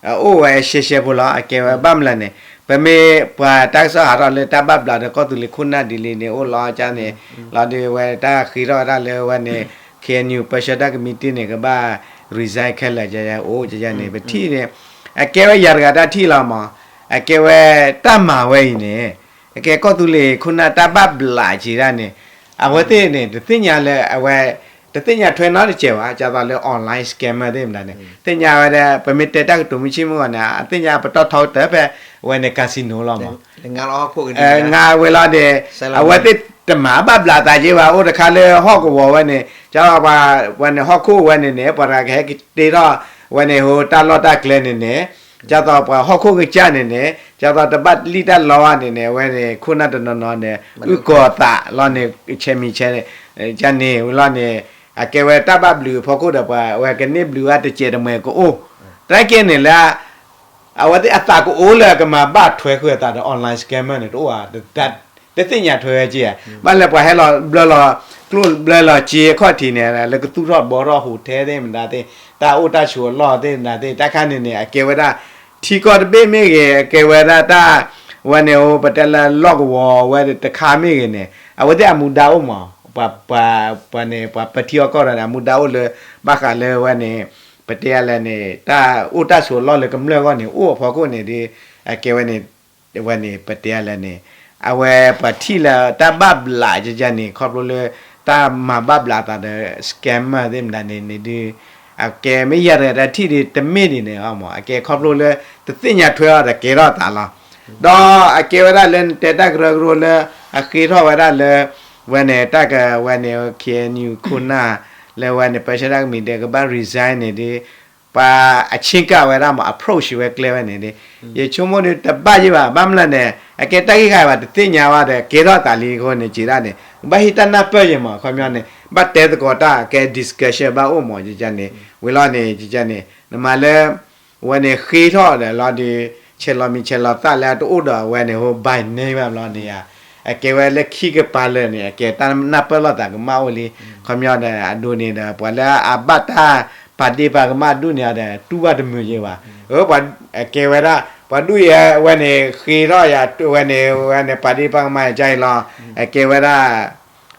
အိၣ်ဝဲရှဲရှဲဖိလီၤ. အကဲဝဲဘၣ်မနုၤလဲၣ်န့ၣ် ပမ့ၢ်ပှၤတၢ်ကစီၣ်ဟးထီၣ်လၢတၢ်ဘၣ်ဘျးဒီးကီၢ်သူလ့ၤခိၣ်နၢ်ဒ်လဲၣ်န့ၣ် အိၣ်လီၤကန့ၣ် လီၤဒုးဝဲတၢ်ဃ့ထီၣ်ဝဲဒၣ်လၢဝဲန့ၣ် ခ့ၣ်အဲၣ်ယူၣ် ပၢဆှၢတၢ်ကမံးတံၢ်န့ၣ် ကဘၣ် resign ခဲလၢာ် ကအိၣ်ကန့ၣ် ပထံၣ်န့ၣ် အကဲဝဲယၤတဂၤတၢ်ထံၣ်လီၤမး အကဲဝဲတၢ်မၤဝဲအံၤန့ၣ် အကဲကီၢ်သူလ့ၤခိၣ်နၢ်တၢ်ဘၣ်ဘျးက့ၤဒၣ်န့ၣ် အဝဲသ့ၣ်န့ၣ် တသ့ၣ်ညါလၢအဝဲ တသ့ၣ်ညါထွဲနီတစဲးဘၣ် ဒ်သိးလၢ online scammer သ့ၣ်မတၤန့ၣ် သ့ၣ်ညါဝဲဒၣ် ပမ့ၢ်တဲတၢ်ကတိၤမုၢ်ဆ့ၣ်မုၢ်ဂီၤန့ၣ် အသ့ၣ်ညါပတီၢ်ထီကတၢၢ်ဖဲ အဝဲန့ၣ် casino လီၤမး ငါဝဲလီၤဒီး အဝဲသ့ၣ်တမၤဘၣ်ဘျးသးက့ဘၣ် အိၣ်တခါလၢဟီၣ်ကဝီၤဝဲန့ၣ် ကၢ်ပှၤဝဲန့ၣ်ဟီၣ်ခိၣ်ဝဲန့ၣ်န့ၣ် ပှၤတဂၤကဟဲက့ၤတ့ထီၣ် ဝဲန့ၣ်ဟိတၢ်လီၢ်တၢ်ကျဲန့ၣ်န့ၣ် ကၢ်သိးပှၤဟီၣ်ခိၣ်ကစၢ်န့ၣ်န့ၣ် ကၢ်သိးတဘၣ်လံၣ်တၢ်လီဘၣ်န့ၣ်န့ၣ် အဝဲန့ၣ် ခိၣ်နၢ်တနီၤနီၤန့ၣ် အုၣ်ကီၤသးလီၤန့ၣ် ဆဲးမံၤဆဲးန့ၣ် ကန့ၣ်ဝဲလီၤန့ၣ် အကဲဝဲတၢ်ဘၣ်ဘျုးအဖီခိၣ်ဒီး ပှၤဝဲကန့ၢ်ဘျုးအတစဲးတမှဲၤကအိၣ် တၢ်ကဲန့ၣ်လၢ အဝဲသ့ၣ်အသးကအိၣ်လၢအကမၤဘၣ်ထွဲဃုာ်အသးဒီး online scammer န့ၣ် တအိၣ်ဘၣ် တသ့ၣ်ညါထွဲဝဲက့ဧါ ဘၣ်လၢပှၤဟဲလီၤဘျၢလီၤ ကျိၣ်ဘျၢလီၤစ့အခီၣ်ထံးန့ၣ် လၢကသူၣ်ထီၣ်ဘှီထီၣ် hotel သ့ၣ်မတၤသ့ၣ် တၢ်အိၣ်တၢ်ဆိးအလီၢ်သ့ၣ်မတၤသ့ၣ် တၢ်ခါန့ၣ်န့ၣ် အကဲဝဲဒၣ် ထံကီၢ်တဘ့ၣ်မ့ၢ်ဂ့ၤ အကဲဝဲဒၣ်တၢ် ဝဲန့ၣ် ပတဲလၢလီၢ်ကဝီၤဝဲတခါမ့ၢ်ဂ့ၤန့ၣ် အဝဲသ့ၣ်အမူဒါအိၣ်မး ပှၤ ပှၤန့ၣ် ပှၤပထံအီၣ်ကီၢ်ဒီးန့ၣ် အမူဒါအိၣ်လၢ ဘၣ်ဃးလၢဝဲန့ၣ် ပတဲယၤလဲၣ်န့ၣ် တၢ်အိၣ်တၢ်ဆိးအလီၢ်လၢကမျၢၢ်အဂီၢ်န့ၣ် အိၣ်အဖီခိၣ်န့ၣ်ဒီး အကဲဝဲန့ၣ် ဝဲန့ၣ် ပတဲယၤလဲၣ်န့ၣ် အဝဲပှၤထံၣ်လၢတၢ်ဘၣ်ဘျးကကန့ၣ် ခီဖျိလၢ တၢ်မၤဘၣ်ဘျးသးဒီး scammer သ့ၣ်မတၤန့ၣ်န့ၣ်ဒီး အကဲမ့ၢ်ယၤတဂၤတၢ်ထံၣ်ဒီးတမ့ၢ်ဒ်န့ၣ်အမး အကဲခီဖျိလၢ တသ့ၣ်ညါထွဲအီၤဒီးကဲထီၣ်သးလီၤ. ဒီးအကဲဝဲဒၣ်လၢနတဲတၢ်ကရၢကရိလၢ အဃ့ထီၣ်ဝဲဒၣ်လၢ ဝဲန့ၣ် တၢ်ကဝဲန့ၣ် ခ့ၣ်အဲၣ်ယူၣ် ခိၣ်နၢ် လၢဝဲန့ၣ် ပၢဆှၢတၢ်ကမံးတံာ် ကဘၣ် resign န့ၣ်ဒီး ပှၤအဆ့ကၤဝဲဒၣ်မး approach ဝဲကျဲဝဲန့ၣ်ဒီး ယဆိကမိၣ်ဒီးတဘၣ်ယံၤဘၣ် ဘၣ်မနုၤလဲၣ်န့ၣ် အကဲတၢ်ဂ့ၢ်ဂၤဘၣ်တသ့ၣ်ညါဘၣ်ဒီး ကဲထီၣ်သးလံအဃိန့ၣ် က့ၤဒၣ်န့ၣ် ဘၣ်ဟ့ၣ်တၢ်နၢ်ပၢၢ်ယံၤမး ခီပညီန့ၣ် ဘၣ်တဲသကိးတၢ်ကဲ discussion ဘၣ်အိၣ်မး ကကန့ၣ် ဝံၤလီၤန့ၣ် ကကန့ၣ် နမၤလၢ ဝဲန့ၣ်ဃ့ထီၣ်ဒီးလီၤဒီး ဆဲးလီၤမံၤဆဲးလီၤသၣ်လၢအတအိၣ်ဒီးဝဲန့ၣ် ဟိ by name ဘၣ်ဘျီန့ၣ်ဧါ အကဲဝဲလၢခံကပၤလၢာ်န့ၣ် အကဲတၢ်နၢ်ပၢၢ်လိာ်သးကမၣ်အိၣ်လံ ခီပညီဒီးအဒိန့ၣ်ဒီး ပှၤလၢအဘၣ်တၢ်ပာ်ဒ့ၣ်ပာ်ကမၣ်ဒူၣ်န့ၣ်ဒီး တူၢ်ဘၣ်တမုာ်ယံၤဘၣ် အကဲဝဲဒၣ် ပှၤဒူၣ်အံၤဝဲန့ၣ် ဃ့ထီၣ်ယၤဝဲန့ၣ် ဝဲန့ၣ် ပာ်ဒ့ၣ်ပာ်ကမၣ်ယၤအံၤလီၤ အကဲဝဲဒၣ်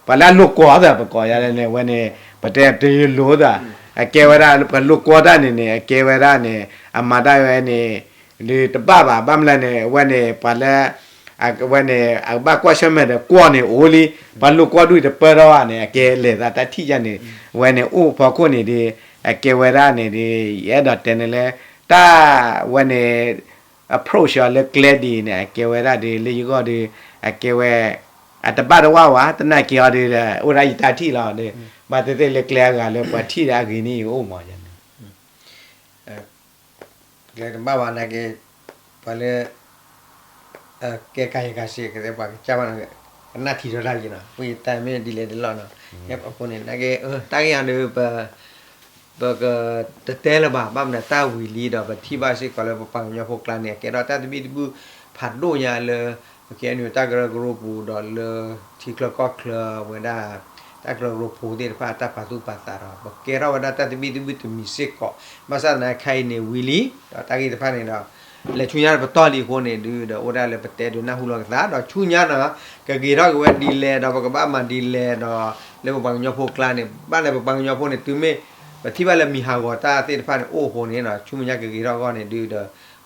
ပှၤလၢအလိာ်ကွီၢ်သး ပကိးယၤန့ၣ် ဝဲန့ၣ် ပတဲတယလိာ်သး အကဲဝဲဒၣ် ပှၤလိာ်ကွီၢ်တၢ်န့ၣ်န့ၣ် အကဲဝဲဒၣ်န့ၣ် အမၤတၢ်ဝဲန့ၣ် လၢတဘၣ်ဘၣ် ဘၣ်မနုၤလဲၣ်န့ၣ် ဝဲန့ၣ် ပှၤလၢ ဝဲန့ၣ် အကဘၣ်ကွၢ်ဆၢၣ်မဲာ်ဒီးကွီၢ်န့ၣ်အိၣ်လံ ပှၤလိာ်ကွီၢ်ဒူၣ်တပၢၢ်ထီၣ်ဘၣ်န့ၣ် အကဲလဲၤသးတၢ်ထံၣ်ယၤန့ၣ် ဝဲန့ၣ်အိၣ်ဖီခိၣ်န့ၣ်ဒီး အကဲဝဲဒၣ်န့ၣ်ဒီး ယအဲၣ်ဒိးတဲန့ၣ်လၢ တၢ်ဝဲန့ၣ် approach အီၤလၢကျဲဒ်အံၤန့ၣ် အကဲဝဲဒၣ်ဒီး လၢယဂီၢ်ဒီး အကဲဝဲ အတဘၣ်တဝၣ်ဝဲ သနာ်က့အီၤဒီး အိၣ်ဒၣ်ယတၢ်ထံၣ်လီၤဒီး ဘၣ်သ့ၣ်သ့ၣ်လၢကျဲအဂၤလၢပှၤထံၣ်ဒီးအဂ့ၤန့ၣ်အိၣ်မးန့ၣ် ကျဲတဘၣ်ဝဲနာ်က့ ပှၤလၢ ကဲကယကၤစ့ ကသ့ပှၤကစၢ်ဘၣ်နီၤ ကနၣ်ထံၣ်ထီၣ်တၢ်ယံၤနီၤ ပတၢ်မ့ၢ်ဒ်လဲၣ်ဒ်လဲၣ်နီၤ အဃိန့ၣ် နာ်က့ တၢ်ဂ့ၢ်အံၤဒီး ပကတတဲလၢၤဘၣ် ဘၣ်မနုၤတၢ်ဝံၤလံဒီး ပထံၣ်ဘၣ်စ့ၢ်ကီးလၢပပှၤကညီဖိကျါန့ၣ် အကဲထီၣ်တၢ်သဘံၣ်သဘုၣ်ဖးဒိၣ်ညါလၢ ပကဲနုာ်တၢ်ကရၢကရိပူၤဒီးလၢ ထံချၢကီၢ်ချၢဝဲဒၣ် တၢ်ကရၢကရိဖိသ့ၣ်တဖၣ် တၢ်ပာ်သူၣ်ပာ်သးဒီး ပကဲထီၣ်ဝဲဒၣ်တၢ်သဘံၣ်သဘုၣ်တမံၤစ့ၢ်ကီး ဘၣ်ဆၣ်သနာ်က့ခဲအံၤန့ၣ်ဝံၤလံ ဒီးတၢ်ဂ့ၢ်တဖၣ်န့ၣ်ဒီး လဲၤဆူညါပတီၢ်လံအဃိန့ၣ်ဒုးဒီး အိၣ်ဒၣ်လၢပတဲဒုးနၢ်ဟူလီၤကသး ဒီးဆူညါနီၤ ကဂ့ၤထီၣ်က့ၤဝဲဒ်လဲၣ်ဒီး ပကဘၣ်မၤဒ်လဲၣ်ဒီး လၢပပှၤကညီဖိကျါန့ၣ် ဘၣ်လဲၣ်ပပှၤကညီဖိန့ၣ် တုၤမ့ၢ် ပထံၣ်ဘၣ်လၢမံၤဟးဂီၤတၢ်သ့ၣ်တဖၣ်န့ၣ် အိၣ်အဃိန့ၣ်ဒီး ဆူမဲာ်ညါကဂ့ၤထီၣ်အဂီၢ်န့ၣ်ဒုးဒီး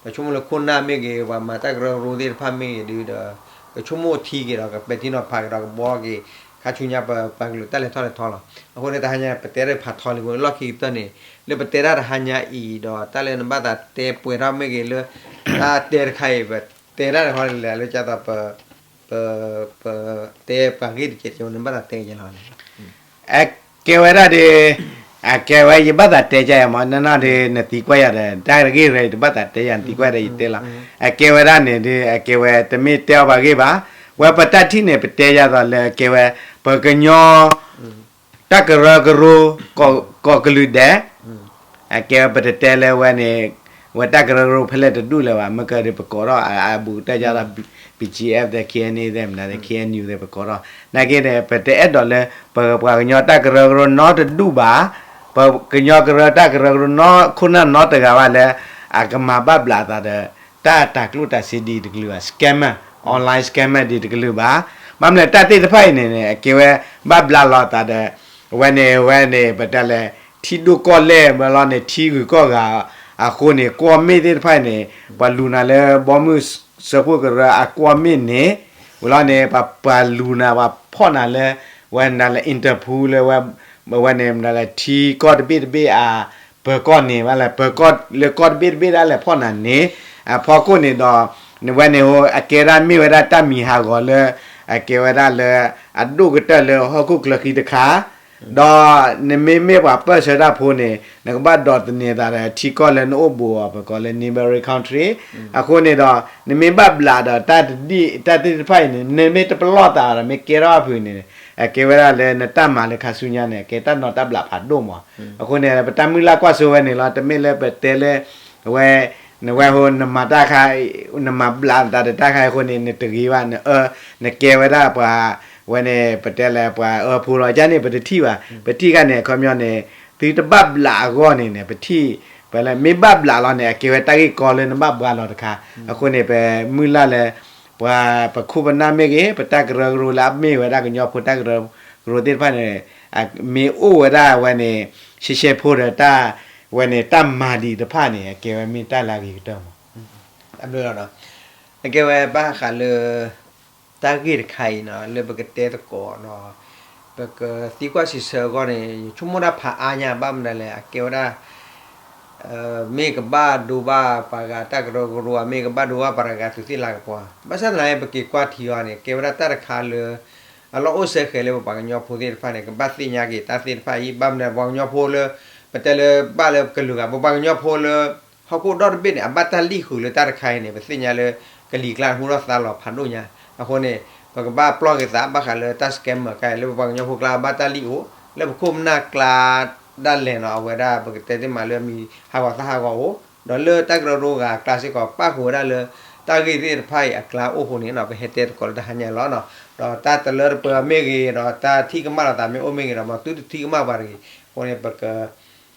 ပဆိကမိၣ်လၢခိၣ်နၢ်မ့ၢ်ဂ့ၤ ပှၤမၤတၢ်ကရၢကရိသ့ၣ်တဖၣ်မ့ၢ်ဂ့ၤဒုးဒီး ကဆိကမိၣ်ထံက့ၤဒီး ကပဲာ်ထံနီၤဖးက့ၤဒီး ကဘှီက့ၤ ခါဆူညါပပှၤကလုာ်တၢ်လဲၤထီၣ်လဲၤထီလီၤ. အဃိန့ၣ် တဟါညါပတဲတၢ်ဖးထီလံအဃိန့ၣ် လီၢ်ခံကတၢၢ်န့ၣ် လၢပတဲတၢ်တဟါညါအံၤဒီး တၢ်လၢနဘၣ်သးတဲပှဲၤထီၣ်မ့ၢ်ဂ့ၤလၢ တၢ်တဲတခါအံၤ ပ တဲဒၣ်တခီလၢ လၢကၢ်သိး ပ ပတဲပှၤဂ့ၢ်တကဲးတကဲး နဘၣ်သးတဲကဲလီၤန့ၣ် အကဲဝဲဒၣ်ဒီး အကဲဝဲယဘၣ်သးတဲကဲယၤမး နီၢ်နီၢ်ဒီး နသံကွၢ်ယၤဒီး တၢ်ဂ့ၢ်ရဲၣ်တဘၣ်သးတဲယၤ နသံကွၢ်ဒီးယတဲလီၤ. အကဲဝဲဒၣ်န့ၣ်ဒီး အကဲဝဲတမ့ၢ်တဲအီၤပှၤဂ့ၢ်ဘၣ်. ဝဲပတၢ်ထံၣ်န့ၣ် ပတဲယၤသိးလၢအကဲဝဲ ပကညီ တၢ်ကရၢကရိ ကီၢ်ကလုာ်ဒဲး အကဲဝဲပတတဲလၢဝဲန့ၣ် ဝဲတၢ်ကရၢကရိဖဲလဲၣ်တဒူၣ်လၢၤဘၣ် မ့ၢ်ကဒီးပကိးထီၣ်အဘူးကတၢၢ်ကၢ်ဒီး ပီၣ်ကၠံၣ်အဲၣ် သဲး ခ့ၣ်အဲၣ်ယူၣ် သဲး ပကိးထီၣ် နာ်က့န့ၣ် ပတအဲၣ်ဒိးလၢ ပပှၤကညီတၢ်ကရၢကရိနီတဒူၣ်ဘၣ်. ပကညီကရၢတၢ်ကရၢကရိနီခိၣ်နၢ်နီတဂၤဘၣ်လၢ အကမၤဘၣ်ဘျးအသးဒီး တၢ်တၤကျိၣ်တၤစ့ဒ်တကလုာ်ဘၣ် scammer online scammer ဒ်တကလုာ်ဘၣ်. ဘၣ်မနုၤလဲၣ် တၢ်သ့ၣ်တဖၣ်အံၤန့ၣ်န့ၣ် အကဲဝဲ ဘၣ်ဘျးလီၤအသးဒီး အဝဲန့ၣ် အဝဲန့ၣ် ပတဲလဲၣ် ထံဒိၣ်ကီၢ်လဲၢ် မ့ၢ်လီၤန့ၣ် ထံဂုၤကီၢ်ဂၤ အဃိန့ၣ် ကွီၢ်မ့ၣ်သ့ၣ်တဖၣ်အံၤန့ၣ် ပှၤလူၤနၤလၢဘီမုၢ်စၢဖှိၣ်ကရၢအကွီၢ်မ့ၣ်န့ၣ် ဝံၤလီၤန့ၣ် ပှၤလူၤနၤ ပှၤဖီၣ်နၤလၢ ဝဲနၤလၢ Interpol လၢ ဝဲန့ၣ် မနုၤလဲၣ် ထံကီၢ်တဘ့ၣ်တဘ့ၣ်အ ပၢၤကီၢ်န့ၣ် ဘၣ်လဲၣ် ပၢၤကီၢ်လၢကီၢ်တဘ့ၣ်တဘ့ၣ်ဒၣ်လဲၣ်ဖီၣ်နၤန့ၣ် အဖီခိၣ်န့ၣ်ဒီး နဝဲန့ၣ် အကဲဒၣ်မ့ၢ်ဝဲဒၣ်တၢ်မံၤဟးဂီၤလၢ အကဲဝဲဒၣ်လၢ အဒိၣ်ကတၢၢ်လၢဟီၣ်ခိၣ်ချၢဃံတခါ ဒီးနမ့မ့ၢ်ပှၤပၢၢ်ဆၢတၢ်ဖိန့ၣ် နကဘၣ်ဒိးသန့ၤသးဒီးထံကီၢ်လၢနအိၣ်ဘူးအီၤ ပကိးလၢ neighboring country အဃိန့ၣ်ဒီး နမ့ၢ်ဘၣ်ဘျးဒီးတၢ်တဒံၣ် တၢ်သ့ၣ်တဖၣ်အံၤန့ၣ် နမ့ၢ်တပလီၢ်သးဒီး မ့ၢ်ကဲထီၣ်အဖုၣ်န့ၣ် အကဲဝဲဒၣ်လၢနတၢ်မၤလၢခါဆူညါန့ၣ် အကဲတၢ်နီၣ်တၢ်ဘျးဖးဒိၣ်မး. အဃိန့ၣ် ပတၢ်မုၢ်လၢ်ကွၢ်စိဝဲန့ၣ်လီၤ တမ့ၢ်လၢပတဲလၢ အဝဲ နဝဲဟိ နမၤတၢ်ခါ နမၤဘျးသးဒီးတၢ်ခါအဃိန့ၣ် နတဂ့ၤဘၣ် နအၢ နကဲဝဲဒၣ်ပှၤ ဝဲန့ၣ် ပတဲလဲၣ်ပှၤအၢဖိလီၤ ကန့ၣ် ပတထံၣ်ဘၣ် ပထံၣ်ခါန့ၣ် အခီပညီန့ၣ် သုတဘၣ်ဘျးအဂီၢ်န့ၣ်န့ၣ် ပထံၣ် ပလဲၣ် မ့ၢ်ဘၣ်ဘျးလီၤန့ၣ် အကဲဝဲတၢ်ဂ့ၢ်ကီလၢနဘၣ်ဘှါလီၤတခါ အဃိန့ၣ် ပမုၢ်လၢ်လၢ ပှၤပခိၣ်ပနၢ်မ့ၢ်ဂ့ၤ ပတၢ်ကရၢကရိလၢအမ့ၢ်ဝဲဒၣ်ကညီဖိတၢ်ကရၢကရိသ့ၣ်တဖၣ်န့ၣ် မ့ၢ်အိၣ်ဝဲဒၣ်ဝဲန့ၣ် ရှဲရှဲဖိဒီးတၢ် ဝဲန့ၣ် တၢ်မၤဒံးတဖၣ်န့ၣ် အကဲဝဲမ့ၢ်တၢ်လၢအဂ့ၤကတၢၢ်မး အကဲဝဲဘၣ်ဃးလၢ တၢ်ဂ့ၢ်တခါအံၤနီၤ လၢပကတဲသကိးနီၤ ပကသံကွၢ်စံးဆၢအဂီၢ်န့ၣ် ယဆိကမိၣ်ဒၣ်ဖးအါညါ ဘၣ်မနုၤလဲၣ် အကဲဝဲဒၣ် မ့ၢ်ကဘၣ်ဒိဘၣ်ပှၤဂၤတၢ်ကရၢကရိဧါ မ့ၢ်ကဘၣ်ဒိဘၣ်ပှၤတဂၤသူးသ့ၣ်လၤကပှၤ ဘၣ်ဆၣ်သနာ်က့ ပက့ၤကွၢ်ထံအီၤန့ၣ် ကဲဝဲဒၣ်တၢ်တခါလၢ အလီၢ်အိၣ်ဆၢဃဲၤလၢပပှၤကညီဖိသ့ၣ်တဖၣ်န့ၣ် ကဘၣ်သ့ၣ်ညါက့ၤတၢ်သ့ၣ်တဖၣ်အံၤ ဘၣ်မနုၤလဲၣ် ပှၤကညီဖိလၢ ပတဲလၢဘၣ်လၢကလုာ်ဂၤ ပပှၤကညီဖိလၢ ဟီၣ်ခိၣ်ဒီတဘ့ၣ်န့ၣ် အဘၣ်တၢ်လံၣ်ဃုာ်လၢတၢ်တခါအံၤန့ၣ် ပသ့ၣ်ညါလၢ ကလံၤကျါဟူထီၣ်သါလီၤဖးဒိၣ်ညါ အဃိန့ၣ် ပကဘၣ်ပျီၢ်က့ၤသး ဘၣ်ဃးလၢတၢ် scammer ခါအံၤ လၢပပှၤကညီဖိကျါဘၣ်တၢ်လံၣ်အိၣ် လၢပခိၣ်ပနၢ်ကျါဒၣ်လဲာ်နီၤ အဝဲဒၣ်ပကတဲသ့မးလၢအမံၤဟးဂီၤသၣ်ဟးဂီၤအိၣ် ဒီးလၢတၢ်ကရၢကရိဂၤအကျါစ့ၢ်ကီး ပၣ်ဃုာ်ဝဲဒၣ်လၢ တၢ်ဂ့ၢ်သ့ၣ်တဖၣ်အံၤအကျါအိၣ်အဃိန့ၣ်နီၤ ပဟဲတဲသကိးလၢတဟါညါလီၤနီၤ ဒီးတၢ်တလၢတပှဲၤမ့ၢ်ဂ့ၤ ဒီးတၢ်ထံၣ်ကမၣ်လိာ်သးမ့ၢ်အိၣ်မ့ၢ်ဂ့ၤဒီး မ်သုတထံၣ်ကမၣ်ပှၤတဂ့ၤ အဃိန့ၣ် ပက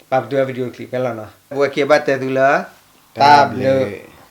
ပာ်ပတုာ်ဝဲ video တချံးဖဲလီၤနီၤ အဝဲက့ၤဘၣ်တဲသုလၢ တၢ်ဘျုး